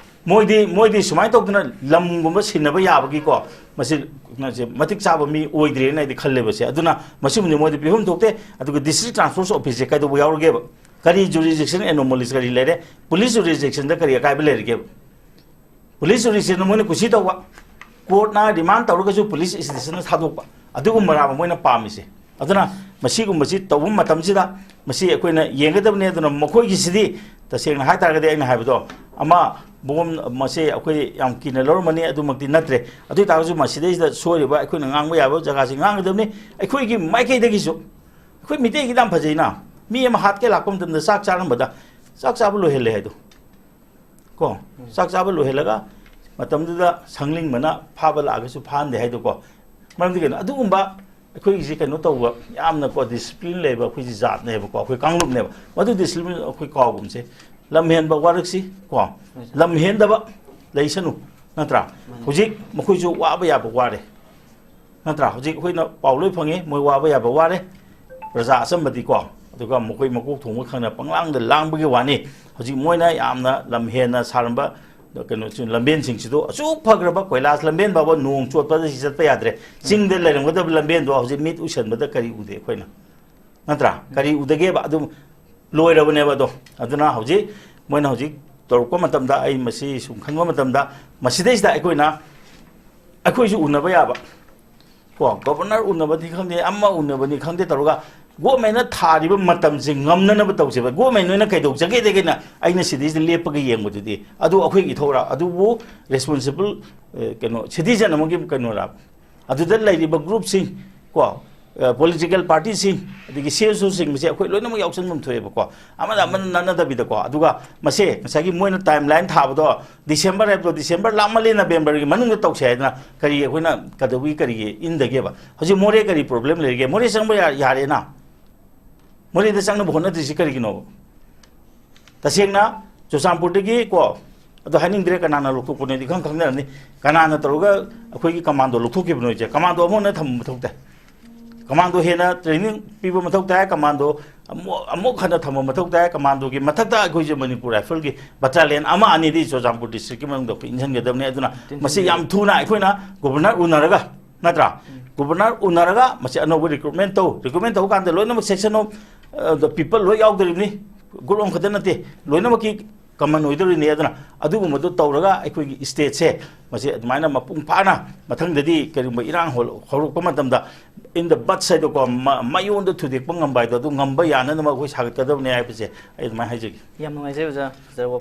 ꯃꯣꯏꯗꯤ, ꯃꯣꯏꯗꯤ ꯁꯨꯃꯥꯏꯅ ꯇꯧꯗꯅ ꯂꯝꯒꯨꯝꯕ ꯁꯤꯟꯅꯕ ꯌꯥꯕꯒꯤꯀꯣ, ꯃꯁꯤ, ꯃꯁꯤ ꯃꯇꯤꯛ ꯆꯥꯕ ꯃꯤ ꯑꯣꯏꯗ꯭ꯔꯦꯅ ꯑꯩꯗꯤ ꯈꯜꯂꯦꯕꯁꯦ꯫ ꯑꯗꯨꯅ ꯃꯁꯤꯒꯨꯝꯕꯗꯤ ꯃꯣꯏꯗꯤ ꯄꯤꯐꯝ ꯊꯣꯛꯇꯦ꯫ ꯑꯗꯨꯒ district transport officeꯁꯦ ꯀꯩꯗꯧꯕ ꯌꯥꯎꯔꯒꯦꯕ? ꯀꯔꯤ jurisdiction anomalies ꯀꯔꯤ ꯂꯩꯔꯦ? ꯄꯨꯂꯤꯁ jurisdictionꯗ ꯀꯔꯤ ꯑꯀꯥꯏꯕ ꯂꯩꯔꯒꯦꯕ? ꯄꯨꯂꯤꯁ jurisdictionꯗ ꯃꯣꯏꯅ ꯀꯨꯁꯤ ꯇꯧꯕ, ꯀꯣꯔꯠꯅ demand ꯇꯧꯔꯒꯁꯨ ꯄꯨꯂꯤꯁ stationꯗ ꯊꯥꯗꯣꯛꯄ, ꯑꯗꯨꯒꯨꯝꯕꯔꯥꯕ ꯃꯣꯏꯅ ꯄꯥꯝꯃꯤꯁꯦ? ꯑꯗꯨꯅ ꯃꯁꯤꯒꯨꯝꯕꯁꯤ ꯇꯧꯕ ꯃꯇꯝꯁꯤꯗ ꯃꯁꯤ ꯑꯩꯈꯣꯏꯅ ꯌꯦꯡꯒꯗꯕꯅꯤ꯫ ꯑꯗꯨꯅ ꯃꯈꯣꯏꯒꯤꯁꯤꯗꯤ ꯇꯁꯦꯡꯅ ꯍꯥꯏꯇꯥꯔꯒꯗꯤ ꯑꯩꯅ ꯍꯥꯏꯕꯗꯣ, ꯑꯃ ꯕꯣꯝ ꯃꯁꯦ ꯑꯩꯈꯣꯏ ꯌꯥꯝ ꯀꯤꯅ ꯂꯧꯔꯝꯃꯅꯤ, ꯑꯗꯨꯃꯛꯇꯤ ꯅꯠꯇ꯭ꯔꯦ꯫ ꯑꯗꯨ ꯑꯣꯏ ꯇꯥꯔꯒꯁꯨ ꯃꯁꯤꯗꯩꯁꯤꯗ ꯁꯣꯏꯔꯤꯕ ꯑꯩꯈꯣꯏꯅ ꯉꯥꯡꯕ ꯌꯥꯕ ꯖꯒꯥꯁꯤ ꯉꯥꯡꯒꯗꯕꯅꯤ꯫ ꯑꯩꯈꯣꯏꯒꯤ ꯃꯥꯏꯀꯩꯗꯒꯤꯁꯨ, ꯑꯩꯈꯣꯏ ꯃꯤꯇꯩꯒꯤꯗꯤ ꯌꯥꯝ ꯐꯖꯩꯅ, ꯃꯤ ꯑꯃ ꯍꯥꯠꯀꯦ ꯂꯥꯛꯄ ꯃꯇꯝꯗ ꯆꯥꯛ ꯆꯥꯔꯝꯕꯗ ꯆꯥꯛ ꯆꯥꯕ ꯂꯣꯏꯍꯜꯂꯦ ꯍꯥꯏꯗꯣ꯫ ꯀꯣ, ꯎꯝ꯫ ꯆꯥꯛ ꯆꯥꯕ ꯂꯣꯏꯍꯜꯂꯒ ꯃꯇꯝꯗꯨꯗ ꯁꯪꯂꯤꯡꯕꯅ ꯐꯥꯕ ꯂꯥꯛꯑꯒꯁꯨ ꯐꯥꯍꯟꯗꯦ ꯍꯥꯏꯗꯣꯀꯣ꯫ ꯃꯔꯝꯗꯤ ꯀꯩꯅꯣ? ꯑꯗꯨꯒꯨꯝꯕ ꯑꯩꯈꯣꯏꯒꯤꯁꯦ ꯀꯩꯅꯣ ꯇꯧꯕ, ꯌꯥꯝꯅꯀꯣ discipline ꯂꯩꯕ ꯑꯩꯈꯣꯏꯁꯤ ꯖꯥꯠꯅꯦꯕꯀꯣ, ꯑꯩꯈꯣꯏ ꯀꯥꯡꯂꯨꯞꯅꯦꯕ꯫ ꯃꯗꯨ discipline ꯑꯩꯈꯣꯏ ꯀꯥꯎꯒꯨꯝꯁꯦ꯫ ꯂꯝ ꯍꯦꯟꯕ ꯋꯥꯔꯛꯁꯤ ꯀꯣ, ꯃꯥꯅꯤ꯫ ꯂꯝ ꯍꯦꯟꯗꯕ ꯂꯩꯁꯅꯨ, ꯅꯠꯇ꯭ꯔꯥ? ꯃꯥꯅꯤ꯫ ꯍꯧꯖꯤꯛ ꯃꯈꯣꯏꯁꯨ ꯋꯥꯕ ꯌꯥꯕ ꯋꯥꯔꯦ꯫ ꯅꯠꯇ꯭ꯔꯥ? ꯍꯧꯖꯤꯛ ꯑꯩꯈꯣꯏꯅ ꯄꯥꯎ ꯂꯣꯏ ꯐꯪꯉꯤ, ꯃꯣꯏ ꯋꯥꯕ ꯌꯥꯕ ꯋꯥꯔꯦ, ꯄ꯭ꯔꯖꯥ ꯑꯆꯝꯕꯗꯤꯀꯣ꯫ ꯑꯗꯨꯒ ꯃꯈꯣꯏ ꯃꯀꯣꯛ ꯊꯣꯡꯕ ꯈꯪꯅ ꯄꯪꯂꯥꯡꯗ ꯂꯥꯡꯕꯒꯤ ꯋꯥꯅꯤ꯫ ꯍꯧꯖꯤꯛ ꯃꯣꯏꯅ ꯌꯥꯝꯅ ꯂꯝ ꯍꯦꯟꯅ ꯁꯥꯔꯝꯕ ꯀꯩꯅꯣ ꯂꯝꯕꯦꯟꯁꯤꯡꯁꯤꯗꯣ ꯑꯁꯨꯛ ꯐꯈ꯭ꯔꯕ ꯀꯣꯏꯂꯥꯁ ꯂꯝꯕꯦꯟ ꯐꯥꯎꯕ ꯅꯣꯡ ꯆꯣꯠꯄꯗ ꯁꯤ ꯆꯠꯄ ꯌꯥꯗ꯭ꯔꯦ꯫ ꯆꯤꯡꯗ ꯂꯩꯔꯝꯒꯗꯕ ꯂꯝꯕꯦꯟꯗꯣ ꯍꯧꯖꯤꯛ ꯃꯤꯠ ꯎꯁꯟꯕꯗ ꯀꯔꯤ ꯎꯗꯦ ꯑꯩꯈꯣꯏꯅ? ꯅꯠꯇ꯭ꯔꯥ? ꯀꯔꯤ ꯎꯗꯒꯦꯕ? ꯑꯗꯨꯝ ꯂꯣꯏꯔꯕꯅꯦꯕ ꯑꯗꯣ꯫ ꯑꯗꯨꯅ ꯍꯧꯖꯤꯛ ꯃꯣꯏꯅ ꯍꯧꯖꯤꯛ ꯇꯧꯔꯛꯄ ꯃꯇꯝꯗ, ꯑꯩ ꯃꯁꯤ ꯁꯨꯝ ꯈꯟꯕ ꯃꯇꯝꯗ, ꯃꯁꯤꯗꯩꯁꯤꯗ ꯑꯩꯈꯣꯏꯅ, ꯑꯩꯈꯣꯏꯁꯨ ꯎꯅꯕ ꯌꯥꯕ, ꯀꯣ, ꯒꯣꯕꯔꯅꯔ ꯎꯅꯕꯅꯤ ꯈꯪꯗꯦ, ꯑꯃ ꯎꯅꯕꯅꯤ ꯈꯪꯗꯦ ꯇꯧꯔꯒ ꯒꯣꯔꯃꯦꯟꯅ ꯊꯥꯔꯤꯕ ꯃꯇꯝꯁꯦ ꯉꯝꯅꯅꯕ ꯇꯧꯁꯦꯕ꯫ ꯒꯣꯔꯃꯦꯟ ꯅꯣꯏꯅ ꯀꯩꯗꯧꯖꯒꯦꯗꯒꯦꯅ ꯑꯩꯅ ꯁꯤꯗꯩꯁꯤꯗ ꯂꯦꯞꯄꯒ ꯌꯦꯡꯕꯗꯨꯗꯤ ꯑꯗꯨ ꯑꯩꯈꯣꯏꯒꯤ ꯏꯊꯧꯔꯥ? ꯑꯗꯨꯕꯨ ꯔꯦꯁꯄꯣꯟꯁꯤꯕꯜ, ꯑꯦ, ꯀꯩꯅꯣ, ꯁꯤꯇꯤꯖꯟ ꯑꯃꯒꯤ ꯀꯩꯅꯣꯔꯥ? ꯑꯗꯨꯗ ꯂꯩꯔꯤꯕ ꯒ꯭ꯔꯨꯞꯁꯤꯡ, ꯀꯣ, ꯑ, ꯄꯣꯂꯤꯇꯤꯀꯦꯜ ꯄꯥꯔꯇꯤꯁꯤꯡ, ꯑꯗꯒꯤ ꯁꯤ ꯑꯦꯁ ꯑꯣꯁꯤꯡ, ꯃꯁꯦ ꯑꯩꯈꯣꯏ ꯂꯣꯏꯅꯃꯛ ꯌꯥꯎꯁꯟꯐꯝ ꯊꯣꯛꯑꯦꯕꯀꯣ꯫ ꯑꯃꯅ ꯑꯃꯅ ꯅꯠꯅꯗꯕꯤꯗꯀꯣ꯫ ꯑꯗꯨꯒ ꯃꯁꯦ ꯉꯁꯥꯏꯒꯤ ꯃꯣꯏꯅ ꯇꯥꯏꯝ ꯂꯥꯏꯟ ꯊꯥꯕꯗꯣ, ꯗꯤꯁꯦꯝꯕꯔ ꯍꯥꯏꯕꯗꯣ, ꯗꯤꯁꯦꯝꯕꯔ ꯂꯥꯛꯃꯜꯂꯤ, ꯅꯕꯦꯝꯕꯔꯒꯤ ꯃꯅꯨꯡꯗ ꯇꯧꯁꯦ ꯍꯥꯏꯗꯅ ꯀꯔꯤ ꯑꯩꯈꯣꯏꯅ ꯀꯩꯗꯧꯕꯒꯤ, ꯀꯔꯤꯒꯤ ꯏꯟꯗꯒꯦꯕ? ꯍꯧꯖꯤꯛ ꯃꯣꯔꯦ ꯀꯔꯤ ꯄ꯭ꯔꯣꯕ꯭ꯂꯦꯝ ꯂꯩꯔꯤꯒꯦ? ꯃꯣꯔꯦ ꯆꯪꯕ ꯌꯥ-, ꯌꯥꯔꯦꯅ꯫ ꯃꯣꯔꯦꯗ ꯆꯪꯅꯕ ꯍꯣꯠꯅꯗ꯭ꯔꯤꯁꯤ ꯀꯔꯤꯒꯤꯅꯣꯕ? ꯇꯁꯦꯡꯅ ꯆꯨꯔꯆꯥꯟꯄꯨꯔꯗꯒꯤ ꯀꯣ, ꯑꯗꯣ ꯍꯥꯏꯅꯤꯡꯗ꯭ꯔꯦ, ꯀꯅꯥꯅ ꯂꯧꯊꯣꯛꯄꯅꯣꯗꯤ ꯈꯪ ꯈꯪꯅꯔꯝꯅꯤ꯫ ꯀꯅꯥꯅ ꯇꯧꯔꯒ ꯑꯩꯈꯣꯏꯒꯤ ꯀꯃꯥꯟꯗꯣ ꯂꯧꯊꯣꯛꯈꯤꯕꯅꯣ ꯍꯥꯏꯁꯦ? ꯀꯃꯥꯟꯗꯣ ꯑꯃꯨꯛ ꯍꯟꯅ ꯊꯝꯕ ꯃꯊꯧ ꯇꯥꯏ꯫ ꯀꯃꯥꯟꯗꯣ ꯍꯦꯟꯅ ꯇ꯭ꯔꯦꯅꯤꯡ ꯄꯤꯕ ꯃꯊꯧ ꯇꯥꯏ, ꯀꯃꯥꯟꯗꯣ ꯑꯃꯨꯛ, ꯑꯃꯨꯛ ꯍꯟꯅ ꯊꯝꯕ ꯃꯊꯧ ꯇꯥꯏ꯫ ꯀꯃꯥꯟꯗꯣꯒꯤ ꯃꯊꯛꯇ ꯑꯩꯈꯣꯏꯁꯦ ꯃꯅꯤꯄꯨꯔ ꯔꯥꯏꯐꯜꯒꯤ ꯕꯠꯇꯥꯂꯤꯌꯟ ꯑꯃ ꯑꯅꯤꯗꯤ ꯆꯨꯔꯆꯥꯟꯄꯨꯔ ꯗꯤꯁꯇ꯭ꯔꯤꯛꯀꯤ ꯃꯅꯨꯡꯗ ꯑꯩꯈꯣꯏ ꯏꯟꯁꯤꯟꯒꯗꯕꯅꯤ꯫ ꯑꯗꯨꯅ ꯃꯁꯤ ꯌꯥꯝ ꯊꯨꯅ ꯑꯩꯈꯣꯏꯅ ꯒꯣꯕꯔꯅꯔ ꯎꯅꯔꯒ, ꯅꯠꯇ꯭ꯔꯥ? ꯒꯣꯕꯔꯅꯔ ꯎꯅꯔꯒ ꯃꯁꯤ ꯑꯅꯧꯕ ꯔꯤꯀ꯭ꯔꯨꯠꯃꯦꯟ ꯇꯧ꯫ ꯔꯤꯀ꯭ꯔꯨꯠꯃꯦꯟ ꯇꯧꯕ ꯀꯥꯟꯗ ꯂꯣꯏꯅꯃꯛ ꯁꯦꯛꯁꯟ ꯑꯣꯐ, ꯑ, ꯗ ꯄꯤꯄꯜ ꯂꯣꯏ ꯌꯥꯎꯗꯣꯔꯤꯕꯅꯤ꯫ ꯒ꯭ꯔꯨꯞ ꯑꯃꯈꯛꯇ ꯅꯠꯇꯦ, ꯂꯣꯏꯅꯃꯛꯀꯤ ꯀꯃꯟ ꯑꯣꯏꯗꯧꯔꯤꯅꯤ꯫ ꯑꯗꯨꯅ ꯑꯗꯨꯒꯨꯝꯕꯗꯨ ꯇꯧꯔꯒ ꯑꯩꯈꯣꯏꯒꯤ ꯁ꯭ꯇꯦꯠꯁꯦ ꯃꯁꯤ ꯑꯗꯨꯃꯥꯏꯅ ꯃꯄꯨꯡ ꯐꯥꯅ ꯃꯊꯪꯗꯗꯤ ꯀꯔꯤꯒꯨꯝꯕ ꯏꯔꯥꯡ ꯍꯧ-, ꯍꯧꯔꯛꯄ ꯃꯇꯝꯗ in the buds ꯍꯥꯏꯗꯣꯀꯣ, ꯃ-, ꯃꯌꯣꯟꯗ ꯊꯨꯗꯦꯛꯄ ꯉꯝꯕ ꯍꯥꯏꯗꯣ, ꯑꯗꯨ ꯉꯝꯕ ꯌꯥꯅꯅꯕ ꯑꯩꯈꯣꯏ ꯁꯥꯒꯠꯀꯗꯕꯅꯦ ꯍꯥꯏꯕꯁꯦ ꯑꯩ ꯑꯗꯨꯃꯥꯏꯅ ꯍꯥꯏꯖꯒꯦ꯫ ꯌꯥꯝ ꯅꯨꯡꯉꯥꯏꯖꯩ ꯑꯣꯖꯥ, ꯐꯖꯔꯕ